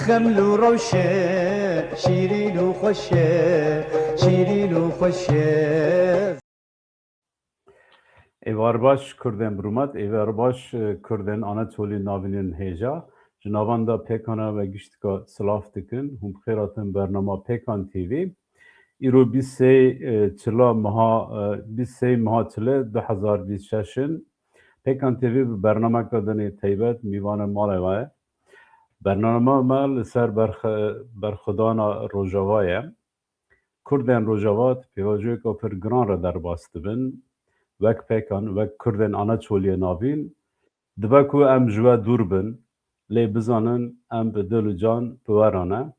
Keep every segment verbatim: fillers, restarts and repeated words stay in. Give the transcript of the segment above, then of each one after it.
Deml û rewşe, şîrîn û xweşe, şîrîn û xweşe. Êvar baş Kurdên bi rûmet, êvar baş, e, Kurdên Anatolî navînin hêja. Ji navenda pêkana ve giştika silav dikin. Hûn bi xêr hatin bernama Pêkan T V. Îro bîst sê, e, çila meha, e, bîst sê meha çile du hezar bîst şeş in. Pêkan T V bi bernameka dinê teybet mîvanê malê we ye. Bernama me li ser berxe-, berxwedana Rojava ye. Kurdên Rojava di pêvajoyeka pir giran re derbas dibin. Wek Pêkan, wek Kurdên Anatoliyê Navîn, dibe ku em ji we dûr bin, lê bizanin em bi dil û can bi we re ne.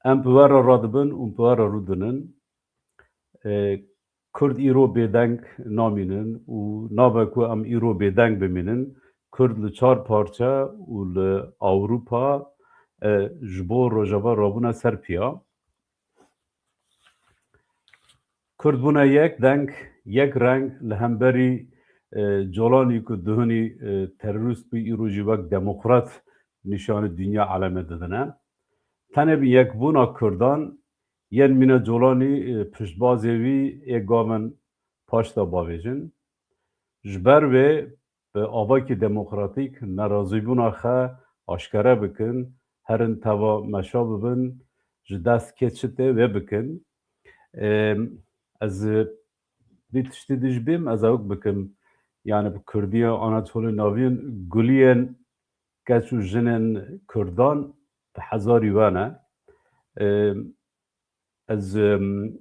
Em bi we re radibin û bi we re rûdinin. E, Kurd îro bêdeng namînin û nabe ku em îro bêdeng bimînin. Kurd li çar parçe û li Ewropa, e, ji bo Rojava rabûne ser piya. Kurd bûne yek deng, yek reng li hemberî, e, Colanî ku duhunî, e, terorîst bû, îro jî wek demokrat nîşanî dinya alemê didine. Tenê bi yekbûna Kurdan yên mîna Colanî, e, piştbazê wî ê gavin paş de bavêjin. Ji ber wê bi avakî demokratîk nerazîbûna xwe aşkere bikin, herin teva meşa bibin, ji dest kê çi tê wê bikin. Ê, ez vî tiştî dij bêm, ez ewk bikim. Yani bi Kurdiya Anatolî Navîn guliyên keç û jinên Kurdan bi hezarî we ne. Ê, Ez, em,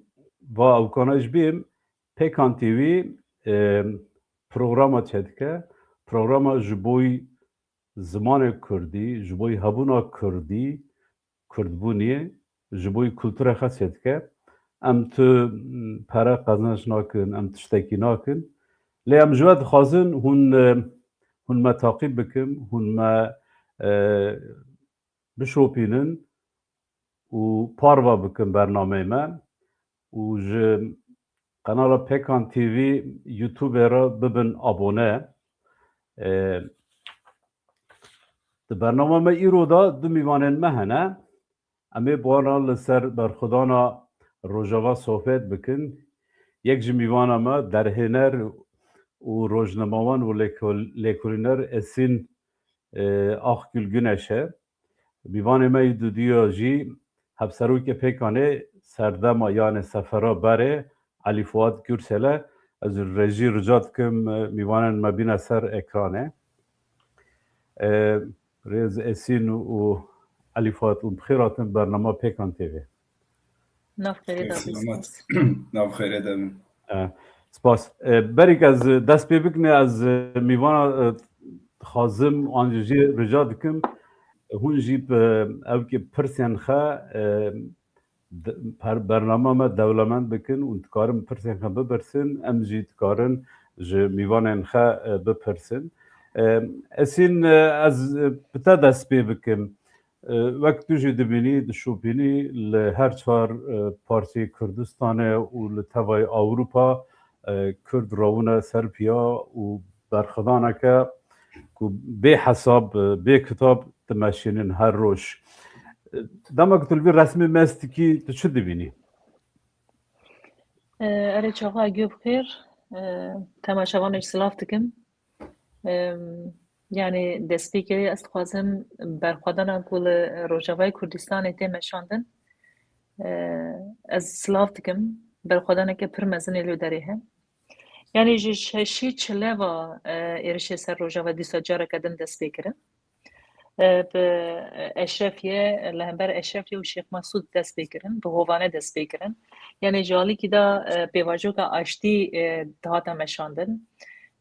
va ewkana ji bêm, Pêkan T V, em, programa çêdike, programa ji boy zimanê Kurdî, ji boy hebûna Kurdî, Kurdbûnê, ji boy kulturê xwe çêdike. Em tu, em, pere qezenc nakin, em tiştekî nakin. Lê em ji we dixwazin hûn, em, hûn me taqîb bikin, hûn me, e, bişopînin û parve bikin bernameyê me û ji qenala Pêkan T V YouTube re bibin abone. Ê, di bernama me îro de du mîvanên me hene. Em ê bi wan re li ser berxwedana Rojava sohbet bikin. Yek ji mîvana me derhêner û rojnamewan û lêkol-, lêkolîner Esîn, e, Akgül Güneş e. Mîvanê me yî dudiya jî hevserokê Pêkanê serdema, yani sefera berê Elî Fuat Gürsel e. Ez rêjî rica dikim, e, mîvanên me bîne ser ekranê. E, Rêz Esîn û Elî Fuat, û bi xêr hatin bernama Pêkan T V. Nav xêrê de bin. Selamet. Nav xêrê de bin. E, spas. E, berî ez dest pê bikim, ez, e, mîvana, e, dixwazim, an jî rica dikim, hûn jî bi, ew ki pirsên xwe, e, de-, per-, bernama me dewlemend bikin û dikarin pirsên xwe bipirsin, em jî dikarin ji mîvanên xwe, e, bipirsin. E, Esîn, e, ez, e, bi te dest pê bikim. E, wek tu jî dibînî, dişopînî li her çar, e, parçeyê Kurdistanê û li tevayê Ewropa, e, Kurd rawine ser piya û berxwedaneke ku bê hesab, e, bê kitab dimeşînin her roj. E, dema ku tu li vî resmê mest dikî, tu çi dibînî? E, erê çaxa, guh bi xêr. E, temaşevanê jî silav dikim. Em, yani destpêkê ez dixwazim berxwedana ku li Rojavayê Kurdistanê tê meşandin, e, ez silav dikim. Berxwedaneke pir mezin ê li derê he. Yani ji şeşî çile ve, e, êrişê ser Rojava dîsa careke din dest pê kirin. E, bi Eşrefiye, li hember Eşrefiye û Şêx Mesûd dest pê kirin, bi hovane dest pê kirin. Yani ji alîkî de, e, pêvajoka aştî, e, dihate meşandin.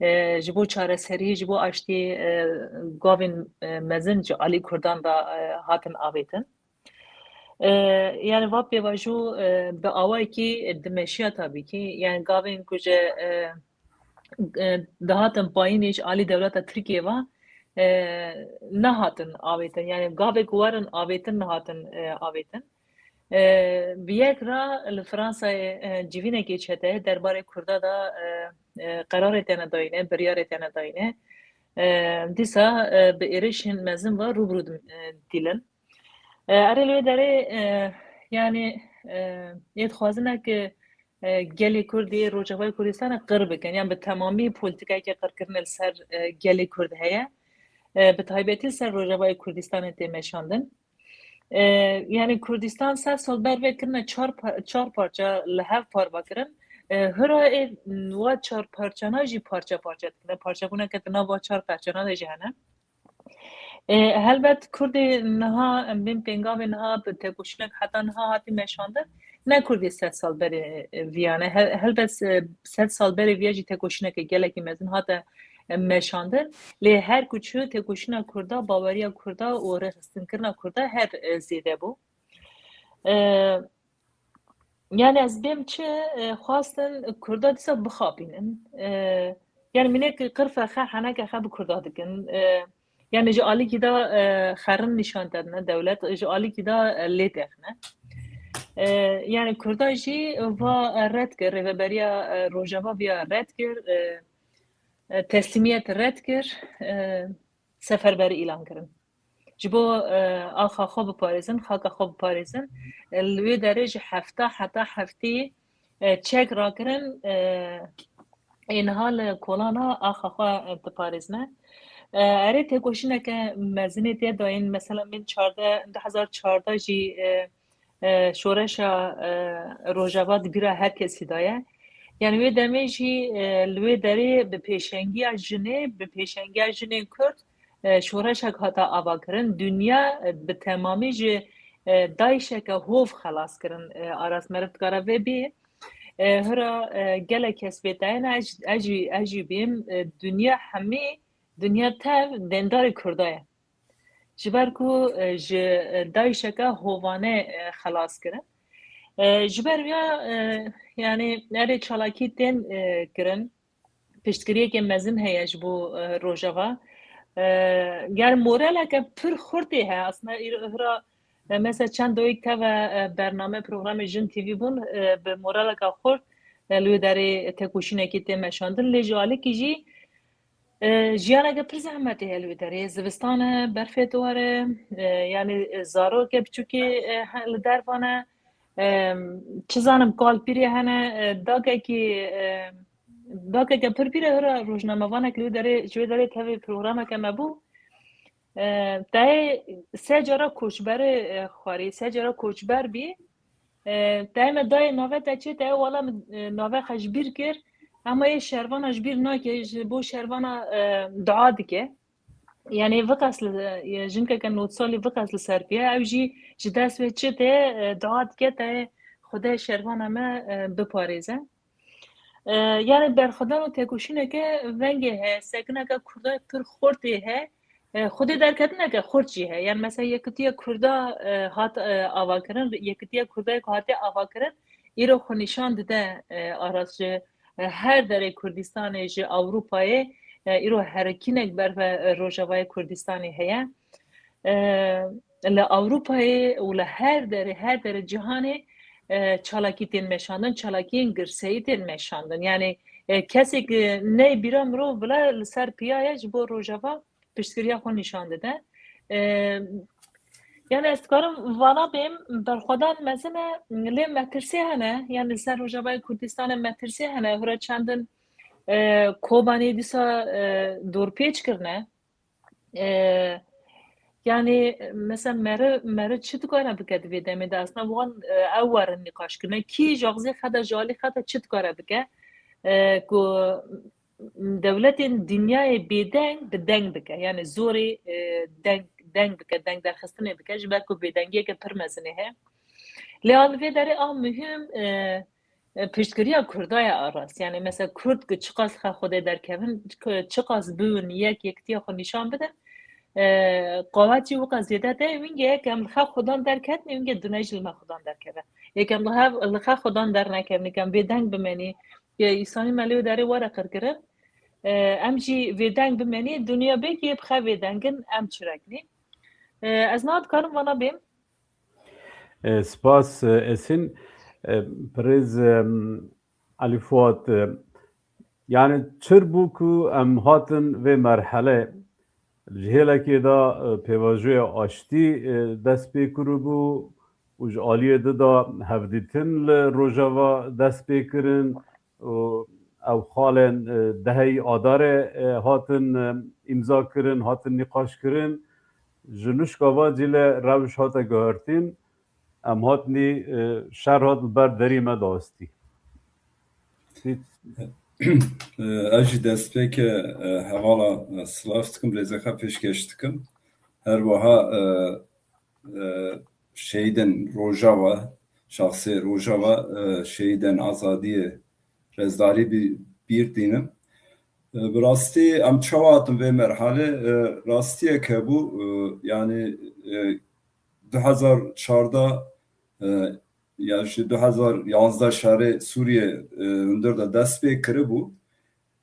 E, ji bo çareseriyê, ji bo aştiyê, e, gavên, e, mezin ji alî Kurdan de, e, hatin avêtin. E, yani va pêvajo, e, bi awayekî dimeşiya tabî kî. Yani gavên ku ji, e, e, dihatin payînê ji alî dewleta Tirkiyê ve, e, nehatin avêtin. Yani gavê ku werin avêtin, nehatin, e, avêtin. E, bi yek re li Fransayê, e, civînekê çete derbarê Kurda de, e, e, qerarê tene dayîne, biryarê tene dayîne. E, dîsa e, bi êrişên mezin ve rûbirû di- e, dîlin. E, erê li wê derê e, yanî e, yê dixwazine ki e, gelê Kurd ê Rojavayê Kurdistanê qir bikin. Yan bi temamî polîtîkayeke qirkirinê li ser e, gelê Kurd heye. E, bi taybetî li ser Rojavayê Kurdistanê tê meşandin. E, yanî Kurdistan sed sal ber vê kirine çar pa- çar parça li hev parve kirin. E, hira ê wa çar parçana jî parça parça dikine. Parçebûneke di nava çar parçana de jî hene. E, helbet Kurdê niha, em bên pêngavê niha bi tekoşînek heta niha hatî meşandin. Ne Kurdê sed sal berê e, viyan e. Hel- Helbet e, sed sal berê viya jî tekoşîneke gelekî mezin hate e, meşandin. Lê her ku çû tekoşîna Kurda, baweriya Kurda û rêxistinkirina Kurda her e, zêde bû. E, Yani ez bêm çi e, xwastin Kurda dîsa bixapînin. E, yani mînek qirfe xe, heneke xe bi Kurda dikin. E, yani ji alîkî de e, xerin nîşan tedine dewlet, ji alîkî de e, lê texne. E, yani Kurda jî va e, red kir, rêveberiya e, Rojava viya red kir, e, e, teslîmiyet red kir, e, seferberî îlan kirin. Ji bo e, axa xwe biparêzin, xaka xwe biparêzin. E, li wê derê ji hefta heta heftê e, çek rakirin, e, ê niha li kolana axa xwe e, diparêzine. E, erê têkoşîneke mezinê tê dayîn, mesela min çardeh, du hezar çardeh jî e, e, şoreşa e, Rojava di bîra her kesî de ye. Yani wê demê jî e, li wê derê bi pêşengiya jinê, bi pêşengiya jinên Kurd e, şoreşek hate avakirin. Dinya e, bi temamî ji e, DAIŞeke hov xelas kirin. E, Aras meriv dikare vê bî. E, hira e, gelek kes bêtayene ez, ez, jî- ez jî bîm. E, dinya hemî, dinya tev dêndarê Kurda ye. Ji ber ku e, ji e, DAIŞeke hovane e, xelas kirin. E, ji ber ya e, yani erê çalakî tên e, kirin. Piştgiriyeke mezin heye ji bo e, Rojava. E, yani moraleke pir xurtê heye. Aslında îro- hira e, mesela çend doyik teve e, bername programê Jin T V bûn e, bi moraleke xurt e, li wê derê tekoşînekî tê meşandin. Lê ji alîkî jî e, jiyaneke pir zehmetê heye li wê derê. Zivistan e, berfê dwar e, e, yani e, zaroke biçûkê e, he- li dervan e, e, çi zanim kalpîrê hene, e, dakekî e, dakeke pir pîr e, hira rojnamevanek li wê derê, ji wê derê tevê programeke me bû. E, teyê se cara koçberê e, xwarî, se cara koçber bî. E, teyê me dayê nave te çê, teyê wala min e, nave xwe ji bîr kir. Ema yê şervana ji bîr nake, ji bo şervana e, dua dike. Yani viqas li, e, jinkeke nod salî viqas li ser piya, ew jî ji dest wê çi tê e, dua dike, teyê Xwedê şervana me e, biparêze. E, yani berxwedan û tekoşîneke vengê heye, sekineke Kurda pir xurtê heye, e, Xwedê derketineke xurt jî heye. Yani mesela Yekitiya Kurda e, hat e, avakirin, Yekitiya Kurda ku hatiye avakirin, îro xwe nîşan dide e, Aras ji e, her derê Kurdistanê, ji Ewropayê e, îro herekînek berve e, Rojavayê Kurdistanê heye. E, li Ewropayê û li her derê, her derê cihanê e, çalakî tên meşandin, çalakiyên girseyî tên meşandin. Yani e, kesek e, ney bîra mirov bila li ser piya ye ji bo Rojava piştgiriya xwe nîşan dide. E, yani ez dikarim vana bêm, berxwedan mezin e, lê metirsê hene, yani li ser Rojavayê Kurdistanê metirsê hene, hura çendin e, Kobanê dîsa e, dorpêç kirine. E, yani mesela meri, meri çi dikare bike di vê demê de? Aslında wan e, ew werin nîqaş kirine. Kî ji axzê xwe de, ji alî xwe de çi dikare bike? E, ku dewletên dinyayê bêdeng bi deng bike. Yani zorê e, deng, deng bike, deng derxistinê bike. Ji ber ku bêdengiyeke pir mezinê heye. Lê a li vê derê a muhim e, e, piştgiriya Kurda ye Aras. Yani mesela Kurd ku çiqas xwe Xwedê derkevin, ku çiqas bûn yek, yekitiya xwe nîşan bidin, e, qawet jî wika zêde te, wingê yek em li xwe Xwedan derketin, wingê dune jî li me Xwedan derkeve. Yek em li xwe, li xwe Xwedan dernekevin, yek em bêdeng bimenî, yê îsanî me lê wê derê were qirkirin. E, em jî vêdeng bimenî, dinya bê ki yê bi xwe vêdengin, em çi rekinî. E, ez niha dikarim vana bêm. E, spas, e, Esin. E, Birêz, e, Elî Fuat, e, Yani çir bû ku em hatin vê merhele? Ji hêlekê de, e, pêvajoya aştî, e, dest pê kiribû û ji aliyê di de hevdîtin li Rojava dest pê kirin û ew xalên, e, deheyî Adarê, e, hatin, e, îmza kirin, hatin nîqaş kirin. Ji nuşka van cî le rewş hate guhertin, em hatnî, e, şer hat li ber derî me de astî. Ez jî destpêkê, e, hevala, e, silav dikim, rêzê xwe pêşkêş dikim. Her wiha, e, e, şehîdên Rojava, şaxsê Rojava, e, şehîdên azadiyê rêzdarî bi bîr dînim. E, bi rastî em çawa hatin vê merhalê, e, rastiyek hebû, e, yani, e, du hezar çardeh, e, ya jî du hezar yanzdeh şerê Sûriyê, e, hundir de dest pê kiribû.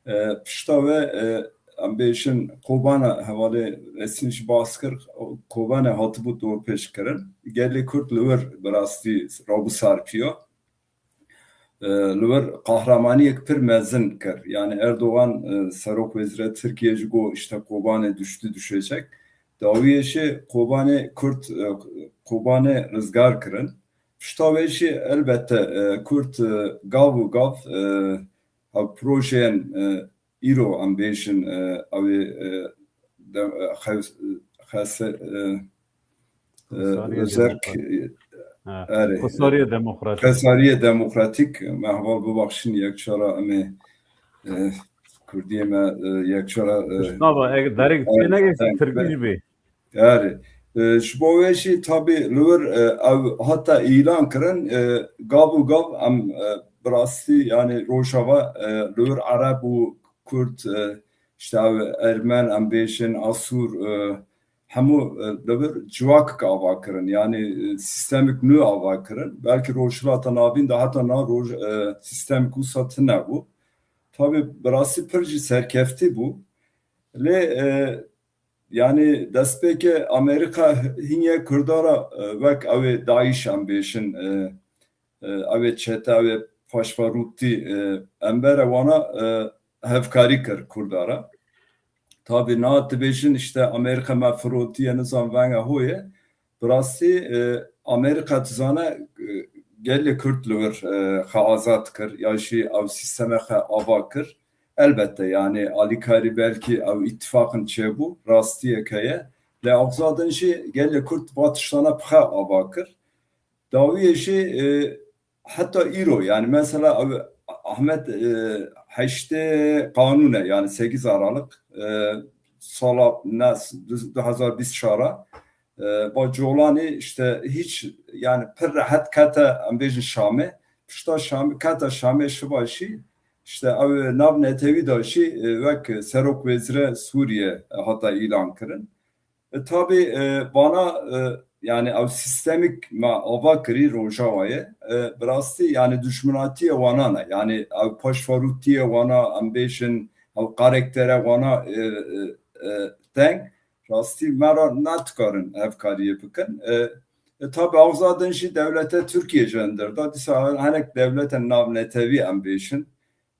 E, pişta wê, e, em bêjin Kobane, hevalê Esin jî bas kir, Kobane hatibû dorpêç kirin. Gelê Kurd li wir bi rastî rabû serpiya. E, li wir qahramaniyek pir mezin kir. Yani Erdogan, e, Serok Wezîrê Tirkiye jî got, işte Kobane düştü, düşecek. Dawiyê jî Kobane Kurd, e, Kobane rizgar kirin. Pişta wê jî elbette, e, Kurd, e, gav û gav, e, ew projeyên, e, îro em bêjin, e, ew ê, e, de, e, xew-, xese-, e, e, Xwesariyê özerk, demokratîk. Ha, erê, xwesariyê demokratîk. Xwesariyê demokratîk, me heval bibexşin, yekçara em ê, e, Kurdiyê me, e, yekçara, e, Nava, eger derek e, tê negirtin, e, Tirkî jî bê. Erê. E, ji bo wê jî tabî li wir, e, ew hata îlan kirin, e, gav û gav em, e, bi rastî, yani Rojava, e, li wir Ereb û Kurd, e, işte ew Ermen, em bêjin Asûr, e, hemû, e, li vir civakek ava kirin, yani, e, sîstemik nû ava kirin. Belkî Rojhilata Navîn de heta na roj, e, sîstemik wisa tune bû. Tabî bi rastî pir jî serkeftî bû. Lê, e, yani destpêkê Amerîka hînye Kurda ra, e, wek ew ê DAIŞ em bêjin, e, e, ew ê çete, ew ê paşvarûtî, e, em bere wana, e, hevkarî kir Kurda re. Tabî na dibêjin işte Amerîka me firotiye, nizam venge hoye. Bi rastî, e, Amerîka dizane, e, gelê Kurd li wir, e, xwe azad kir, ya jî ew sîsteme xwe ava kir. Elbette, yani alîkarî belkî ew îtifaqin çêbû, rastiyek heye. Lê axza din jî gelê Kurd va tiştana bi xwe ava kir. Dawiyê jî, e, heta îro, yani mesela ew Ahmet, e, heştê qanûn e, yani sekiz Aralık, e, sala ne, du hezar bîst şara, e, ba Colanî işte hiç, yani pir rehet kete, em bêjin Şamê, pişta Şamê, kete Şamê şiva jî, işte ew nav netewî de jî, e, wek serok wezîre Sûriye, e, hata îlan kirin. E, tabî, e, vana, e, yani ew sîstemik me ava kirî Rojavayê, e, bi rastî yani dijminatiyê wana ne. Yani ew paşvarûtiyê wana, em bêjin ew karaktere wana, e, e, e, deng, rastî me re ne dikarin hevkariyê bikin. E, e, tabî axza din jî dewlete Tirkiye ji hundir de, dîsa hinek dewletên navnetewî em bêjin,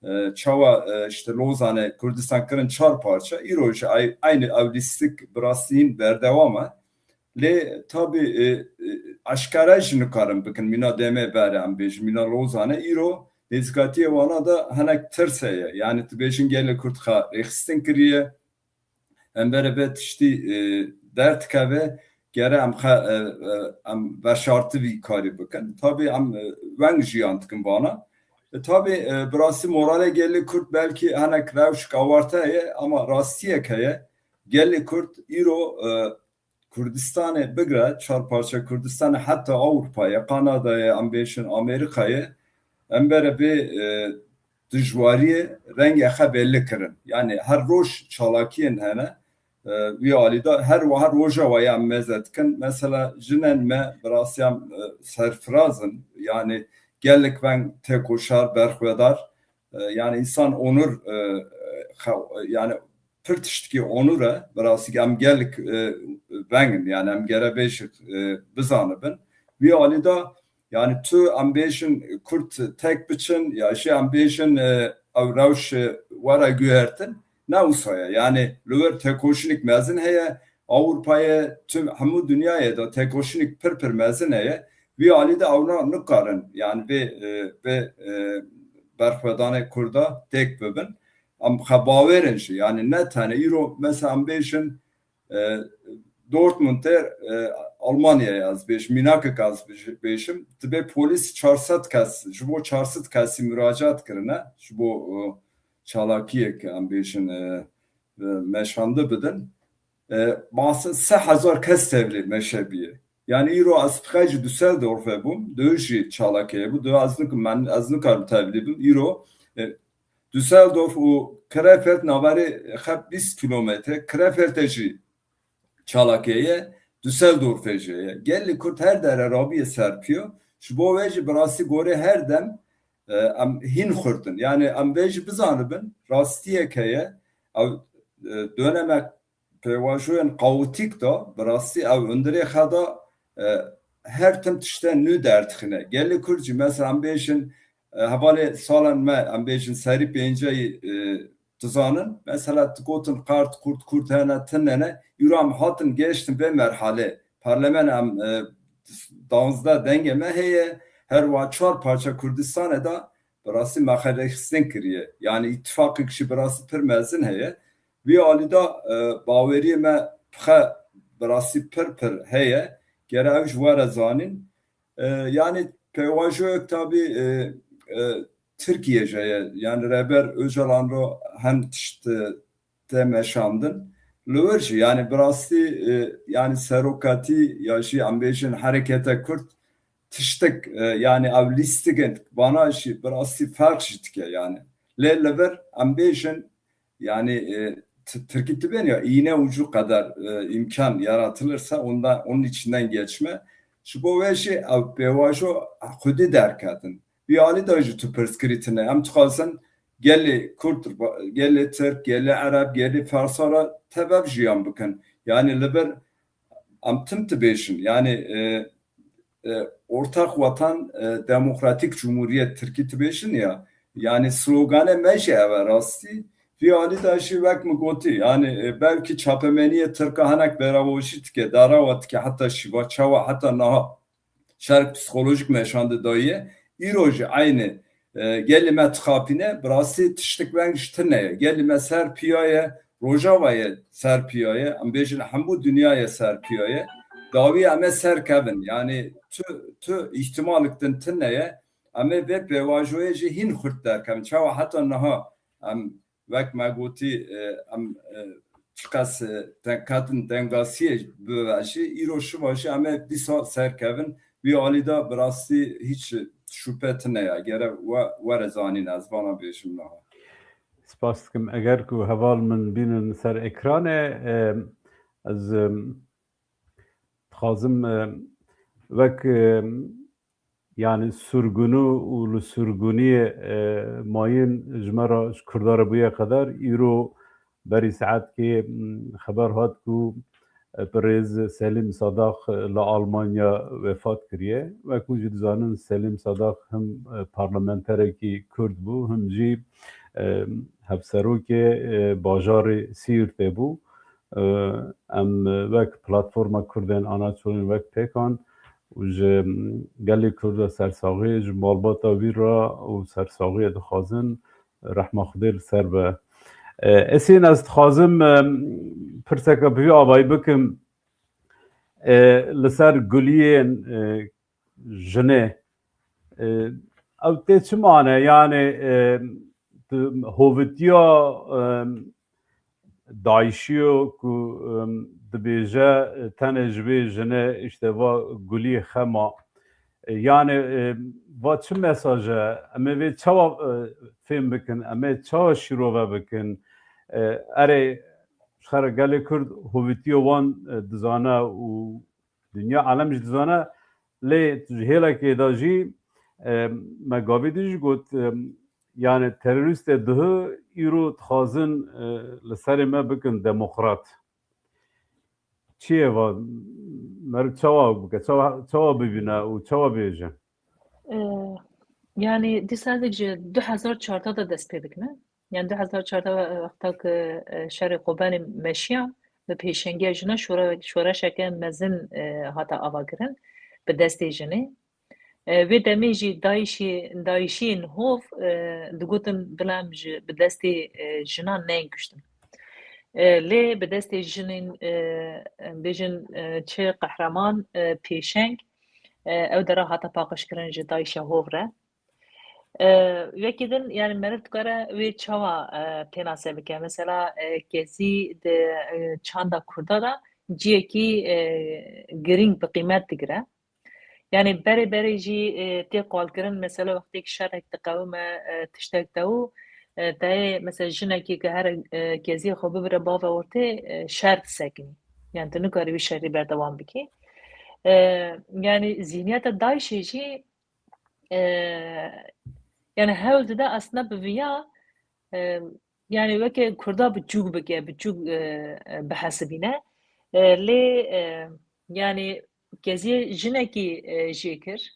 e, çawa, e, işte Lozanê Kurdistan kirin çar parça, îro jî ay-, aynî ew lîstik bi rastî hîn berdewam e. Lê tabî, e, e, eşkere jî nikarin bikin, mîna demê berê em bêjin, mîna Lozanê, îro nêzîkatiyê wana de hinek tirs heye. Yani tu bêjin gelê Kurd xwe rêxistin kiriye, em bere vê tiştî, e, derdikeve, gere em xe-, e, e, em veşartivî karî bikin. Tabî em, e, weng jiyan dikin vana. E, tabî, e, bi rastî moralê gelê Kurd belkî hinek rewşik awarte ye, ama rastiyek heye. Gelê Kurd îro, e, Kurdistanê bigre, çar parça Kurdistanê, heta Ewropayê, Kanadayê, em bêjin Amerîkayê, em bere vê, e, dijwariyê rengê xwe belli kirin. Yani her roj çalakiyên hene, e, wî alî de her wiha Rojavayê em meze dikin. Mesela jinên me bi rastî em, e, serfiraz in. Yani gelek veng têkoşar, berxwedar. E, yani însan onur, e, xew-, yani pir tiştikî onur e, bi rastî em gelek, e, veng in. Yani em gere bêjik, e, bizanibin. Wî alî de yani tu em bêjin Kurd tek biçin, ya jî em bêjin, e, ew rewş were guhertin, ne wisa ye. Yani li wir têkoşînek mezin heye, Ewropayê, tüm hemû dinyayê de têkoşînek pir pir mezin heye. Vî alî de ewna nikarin, yani vê, e, vê, e, berxwedanê Kurda têk bibin. Em xebawerin jî, yani ne tene îro, mesela em bêjin, e, Dortmundê, e, Almanyayê ez bêjim, mînakek ez bêj-, bêjim, dibê polîs çar sed kes, ji bo çar sed kesî muracaat kirine, ji bo, e, çalakiyek em bêjin, e, e, meşande bidin. E, mase sê hezar kes tevlî meşe bîye. Yani îro ez bi xwe ji Düsseldorfê bûm, dê jî çalakê bû, dê ez nik-, men, ez nikarim tevlî bim. Îro, e, Düsseldorf û Krefeld navberê xwe bîst kilometre, Krefeldê jî çalakê ye, Düsseldorfê jî ye. Gelê Kurd her dere rabiye ser piya, ji bo wê jî bi rastî gorê her dem, e, em hîn xurt in. Yani em vê jî bizanibin, rastiyek heye, ew, e, dönemek pêvajoyên kaotîk de, bi rastî ew hundirê xwe de, e, her tim tiştên nû derdixîne. Gelê Kurd jî, mesela em bêjin, e, hevalê salan me, em bêjin serî pênceyî, e, dizanin. Mesela digotin qert, qurt, kurt hene, tune ne. Îro em hatin gehiştin vê merhalê. Parlemen em, e, danzdeh dengê me heye. Her wa çar parça Kurdistanê de bi rastî me xwe rêxistin kiriye. Yani îtifaqek jî bi rastî pir mezin heye. Vî alî de, e, baweriyê me bi xwe bi rastî pir pir heye. Gere ew ji were zanîn. E, yani pêvajoyek tabî, e, e, Tirkiye jî ye. Yani Rêber Ocalan ro hem tişt, e, tê meşandin. Li wir jî yani bi rastî, e, yani serokatî ya jî em bêjin hereketa Kurd tiştek, e, yani ew lîstik in, vana jî bi rastî ferq jî dike yani. Lê li vir em bêjin yani, e, t-, Tirkî dibên ya iğne ucu kadar, e, imkan yaratılırsa onda, onun içinden geçme. Ji bo wê jî ew pêvajo xwedî derketin. Vî alî de jî tu pirsgirî tine. Em dixwazin gelê Kurd, gelê Tirk, gelê Ereb, gelê Farsa re tev jiyan bikin. Yani li vir em tim dibêjin. Yani, e, e, Ortak Vatan, e, Demokratik Cumhuriyet Tirkî dibêjin ya. Yani sloganê me jî ev e rastî. Vî alî de jî wek min gotî, yani, e, belkî çapemeniyê Tirka hinek beravojî dike, darawa dike heta şîva, çawa heta niha şerk psîkolojîk meşande daye. Îro jî eynî, e, gelê me dixapîne, bi rastî tiştik veng ji tune ye. Gelê me ser piya ye, Rojava ye ser piya ye, em bêjin hemû dinya ye ser piya ye. Dawî em ê serkevin. Yani tu, tu îhtimalik din tune ye. Em ê vê pêvajoyê jî hîn xurt derkevin. Çawa heta niha em wek me gotî, e, em, e, çiqas, e, te-, ketin tengasiyê bibe jî, îro şiva jî em ê dîsa serkevin. Vî alî de bi rastî hîç şûpe tune ye. Gere we, were zanîn, ez vana bêjim niha. Spas dikim. Eger ku heval min bînin ser ekranê, e, ez, e, dixwazim, e, wek, e, yani surgunû û li surguniyê, e, mayîn ji me re, ji Kurda re bûye qeder, îro berî saetkê, m, xeber hat ku, e, birêz Selîm Sadax, e, li Almanya wefat kiriye. Wekû jî dizanin Selîm Sadax him, e, parlamenterekî Kurd bû, him jî, e, hevserokê, e, bajarê Siirtê bû. E, em, e, wek Platforma Kurdên Anaçolîn, wek pêkan û ji gelê Kurda sersaxiyê, ji malbata wî re û sersaxiyê dixwazin, rehma Xwedê li ser be. E, Esîn, ez dixwazim, e, pirseke bi vî avayî bikim, e, li ser guliyên, e, jinê, e, ew tê çi mane? Yani, e, tu hovitiya, e, DAIŞiyo ku, e, dibêje, e, tenê ji vê jinê işte va gulî xema. E, yani, e, va çi mesaj e? Em ê vê çawa, e, fêm bikin? Em ê çawa şîrove bikin? E, erê, ji xwe re gelê Kurd hovitiya wan, e, dizane û dinya alem jî dizane, lê ji hêlekê de jî, e, me gavî din jî got, e, yani terorîstê duhu îro dixwazin, e, li serê me bikin demokrat. Çi ye va? Meriv çawa bike? Çawa, çawa bibîne û çawa bêje? E, Yani dîsa ez ji du hezar çardeh de dest pê dikime. Yani du hezar çardeh wexta ku, e, şerê Kobanê meşiya, bi pêşengiya jina şore-, şoreşeke mezin, e, hate avakirin bi destê jinê. E, vê demê jî dayişî, dayişiyên hov, e, digotin bila em ji, bi destê, e, jinan neyên kuştin. E, lê bi destê jinên, e, em bêjin, e, çi qehreman, e, pêşeng, e, ew dera hate paqijkirin ji dayişa hov re. E, wekî din, yani meriv dikare wê çawa, e, pênase bike? Mesela, e, Kezî di, e, çanda Kurda de ciyekî, e, girîng bi qîmet digire. Yani berê berê jî, e, tê qalkirin, mesela wextêk şerek diqewime, e, tiştek de û, e, teyê, mesela jinekî ku here, e, Keziyê xwe bibire bavê ortê, e, şer disekinî. Yani tu nikarî wî şerî berdewam bikî. E, yani zihniyeta dayişê jî, e, yani hewl dide aslında bi viya, e, yani weke Kurda biçûk bike, biçûk, e, e, bihesibîne. E, lê, e, yani Keziyê jinekî, e, jê kir.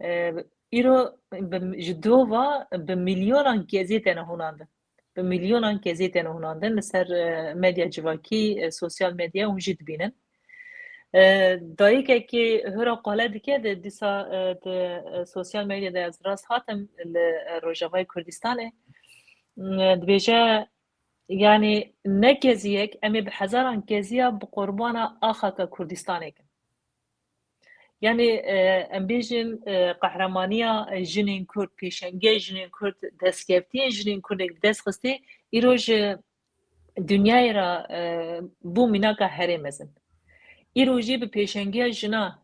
E, îro bi, ji dova bi milyonan Keziyê têne hûnandin. Bi milyonan Keziyê têne hûnandin. Li ser, e, medya civakî, e, sosyal medya hûn jî dibînin. E, dayikekî hira qale dike de dîsa, e, di, e, sosyal medyada ez rast hatim li, e, Rojavayê Kurdistanê. E, dibêje, yani ne Keziyek, em ê bi hezaran Keziya bi qurbana a xaka Kurdistanê kin. Yani, e, em bêjin, e, qehremaniya jinên Kurd, pêşengiya jinên Kurd, destkeftiyên jinên Kurdek bi dest xistê, îro ji dinyayê re, e, bû mînaka herê mezin. Îro jî bi pêşengiya jina,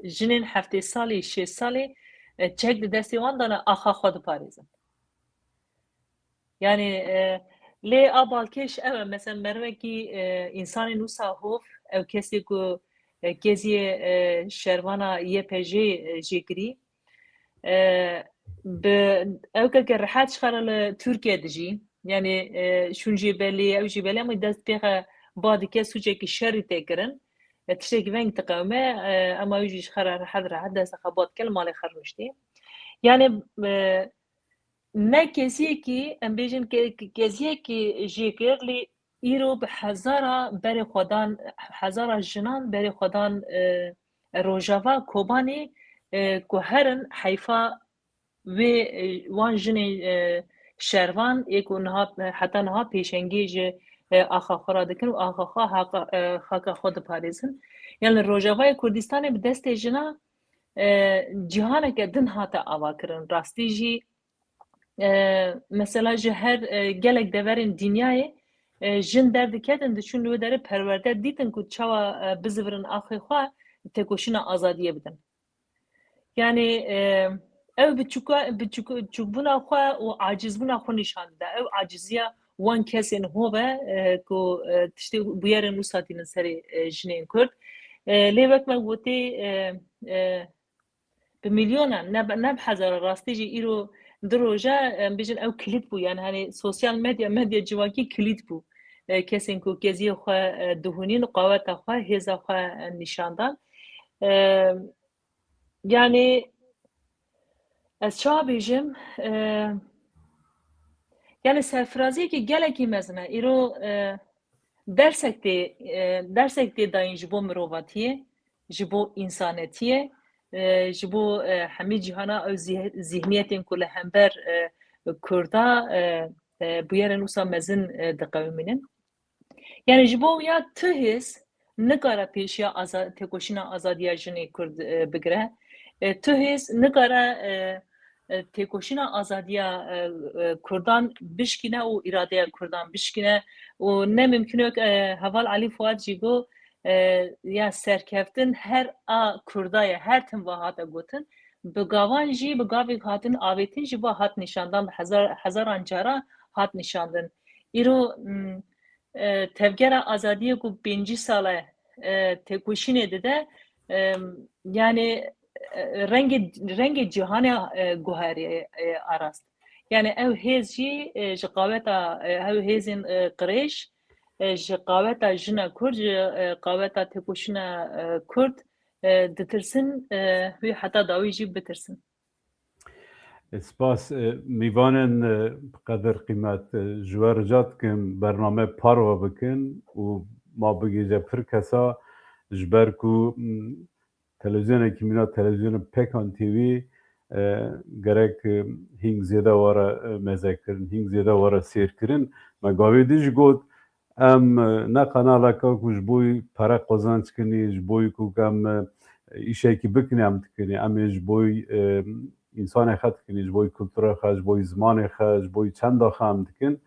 jinên heftê salî, şêst salî, e, çek di destê wan de ne, axa xwe diparêzin. Yani, e, lê a balkêş ew e, mesela merivekî, e, însanên wisa hov, ew kesê ku, e, Keziyê, e, şervana Y P J'ê, e, jê kirî, e, bi, ew keke rehet ji xwe re li Tirkiye dijî. Yani, e, şûn jî belî, ew jî belî, ama dest pê xwe ba dike, sûcekî şerî tê kirin. E, tiştekî veng diqewime, e, ama ew jî ji xwe re rehet rehet dest xwe ba dike, li malê xwe rûniştî. Yani, e, ne kesiyekî, em bêjin ke-, ke-, kesiyekî jê kir, lê îro bi hezara berê xwe dan, hezara jinan berê xwe dan, e, Rojava, Kobanê, e, ku herin heyfa wê, e, wan jinên, e, şervan ê ku niha, heta niha pêşengiyê ji, e, axa xwe re dikin û axa xwe haka, e, xaka xwe diparêzin. Yan li Rojavayê Kurdistanê bi destê jina, e, cîhaneke din hate avakirin. Rastî jî, e, mesela ji her, e, gelek deverên dinyayê, e, jin derdiketin, diçûn li wê derê perwerde dîtin ku çawa, e, bizivirin axê xwe têkoşîna azadiyê bidin. Yani, e, ew biçûka-, biçûk-, biçûkbûna xwe û acizbûna xwe nîşan dide. Ew aciziya wan kesên hov e, e, ku, e, tiştê bûyerên wisa tînin serê, e, jinên Kurd. E, lê wek me gotî, e, e, bi milyonan, ne bi, ne bi hezara, rastî jî îro du roja, em bêjin ew kilît bû. Yani, hani sosyal medya, medya civakî kilît bû. E, kesên ku keziyê xwe, e, dihûnîn, qaweta xwe, hêza xwe, e, nîşan dan. E, yani, ez çawa bêjim? E, yani serfiraziyekî gelekî mezin e. Îro, e, dersek tê, e, dersek tê dayîn ji bo mirovatiyê, ji bo însanetiyê, e, ji bo, e, hemî cîhana ew zih-, zihniyetên ku li hember, e, Kurda, e, e, bûyerên wisa mezin, e, diqewimînin. Yani ji bo ya tu hêz nikare pêşiya aza-, têkoşîna azadiya jinê Kurd, e, bigire. E, tu hêz nikare, e, e, têkoşîna azadiya, e, e, Kurdan bişkîne û îradeya Kurdan bişkîne û ne mimkun e, e, heval Elî Fuat jî got, e, ya serkeftin her a Kurda ye, her tim ve hate gotin. Bi gavan jî, bi gavek hatin avêtin jî ve hat nîşandan, bi hezar, hezaran cara hat nîşandin. Îro, m, e, tevgera azadiyê ku pêncî sal e, e, têkoşînê dide, e, yani, e, rengê, rengê cîhanê, e, guherê, e, arast. Yani ew hêz jî, e, ji qaweta, e, ew hêzên, e, qirêj, e, ji qaweta jina Kurd, ji, e, qaweta têkoşîna, e, Kurd, e, ditirsin, e, wî heta dawî jî bitirsin. Spas, e, mîvanên, e, qedir qîmet, e, ji we rica dikim bername parve bikin û ma bigihîje pir kesa, ji ber ku, m, televîzyonekî mîna televîzyonê Pekan T V, e, gerek, e, hîng zêde were, e, mezekirin, hîng zêde were sêrkirin. Me gavê dî jî got, em, e, ne qenaleka ku ji bo pere qazanc kinî, ji bo ku em, e, îşekî bikinî em dikinî. Em ê ji bo, e, însanê xwe dikinî, ji bo kultura xwe, ji bo zimanê xwe, ji bo çenda xwe em dikin.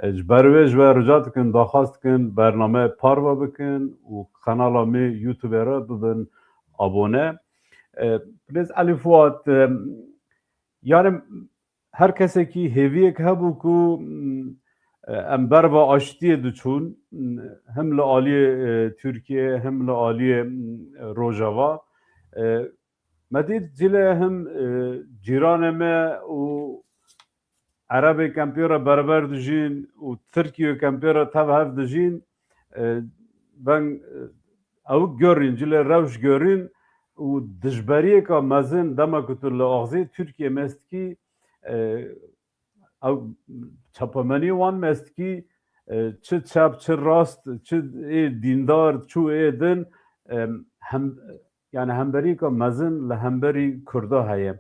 E, ji ber wê ji we rica dikin, daxwaz dikin, bername parve bikin û qenala me YouTube re bibin abone. E, Birêz Elî Fuat, e, yani her kesekî hêviyek hebû ku, m, e, em berva aştiyê diçûn, m, him li aliyê, e, Tirkiye, him li aliyê, m, Rojava. E, me dît cilê him, e, cîranê me û Erebê kempê re beraber dijîn û Tirkiyê kempê re tev hev dijîn, e, veng, e, ew görîn, cilê rewş görîn û dijberiyeka mezin dema ku tu li axzê Tirkiyê mestikî, e, ew çapemenî wan mestikî, e, çi çep, çi rast, çi ê dîndar, çi ê din, e, hem, yani hemberîka mezin li hemberî Kurda heye.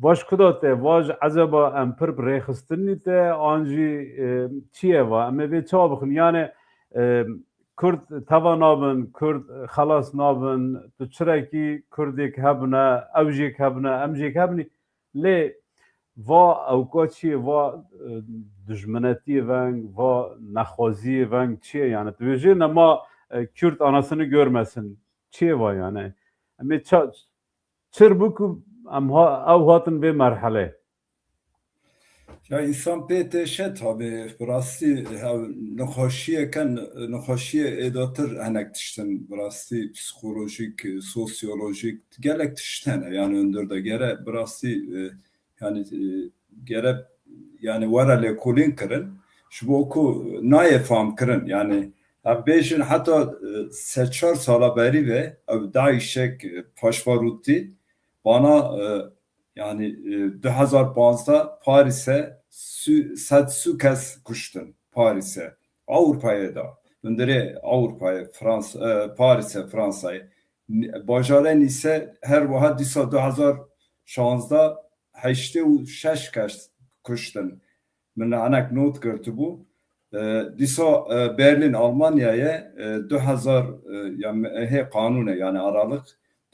Vaj kuda te, vaj eceba em pir bi rêxistinî te, an jî, e, çi ye va? Em ê vê çawa bixin? Yani, e, Kurd teva nabin, Kurd xelas nabin, tu çirekî Kurdêk hebine, ew jêk hebine, em jêk hebinî. Lê va ewka çi ye? Va, e, dijminetiyê veng, va nexwaziyê veng çi ye? Yani, tu bêjê nema, e, Kürt anasını görmesin. Çi ye va yani? Em ê ça-, çir bû ku em ha-, ew hatin vê merhelê? Ya, însan pê têşe tabi, bi rastî, hev-, nexweşiyeke, nexweşiyê êdatir hinek tiştin, bi rastî psîkolojîk, sosyolojîk, gelek tişt hene, yani hundir de gere, bi rastî, e, yani, e, gere, yani were lêkolîn kirin, ji bo ku nayê fam kirin, yani, em bêjin heta, e, sed çar sala berî ve ew DAIŞek, e, paşva rûtî, bana, e, yani, e, du hezar panzdeh Parîse sü-, sed sü kes kuştin Parîse. Ewropayê de. Hundirê Ewropayê, Fransa, e, Parîse, Fransayê. Ni-, bajarê Nîse her wiha dîsa du hezar şanzdeh heştê û şeş kes kuştin. Min anek not girtibû. E, dîsa, e, Berlin, Almanyayê, e, du hezar, e, ya me-, hê qanûne, yani aralık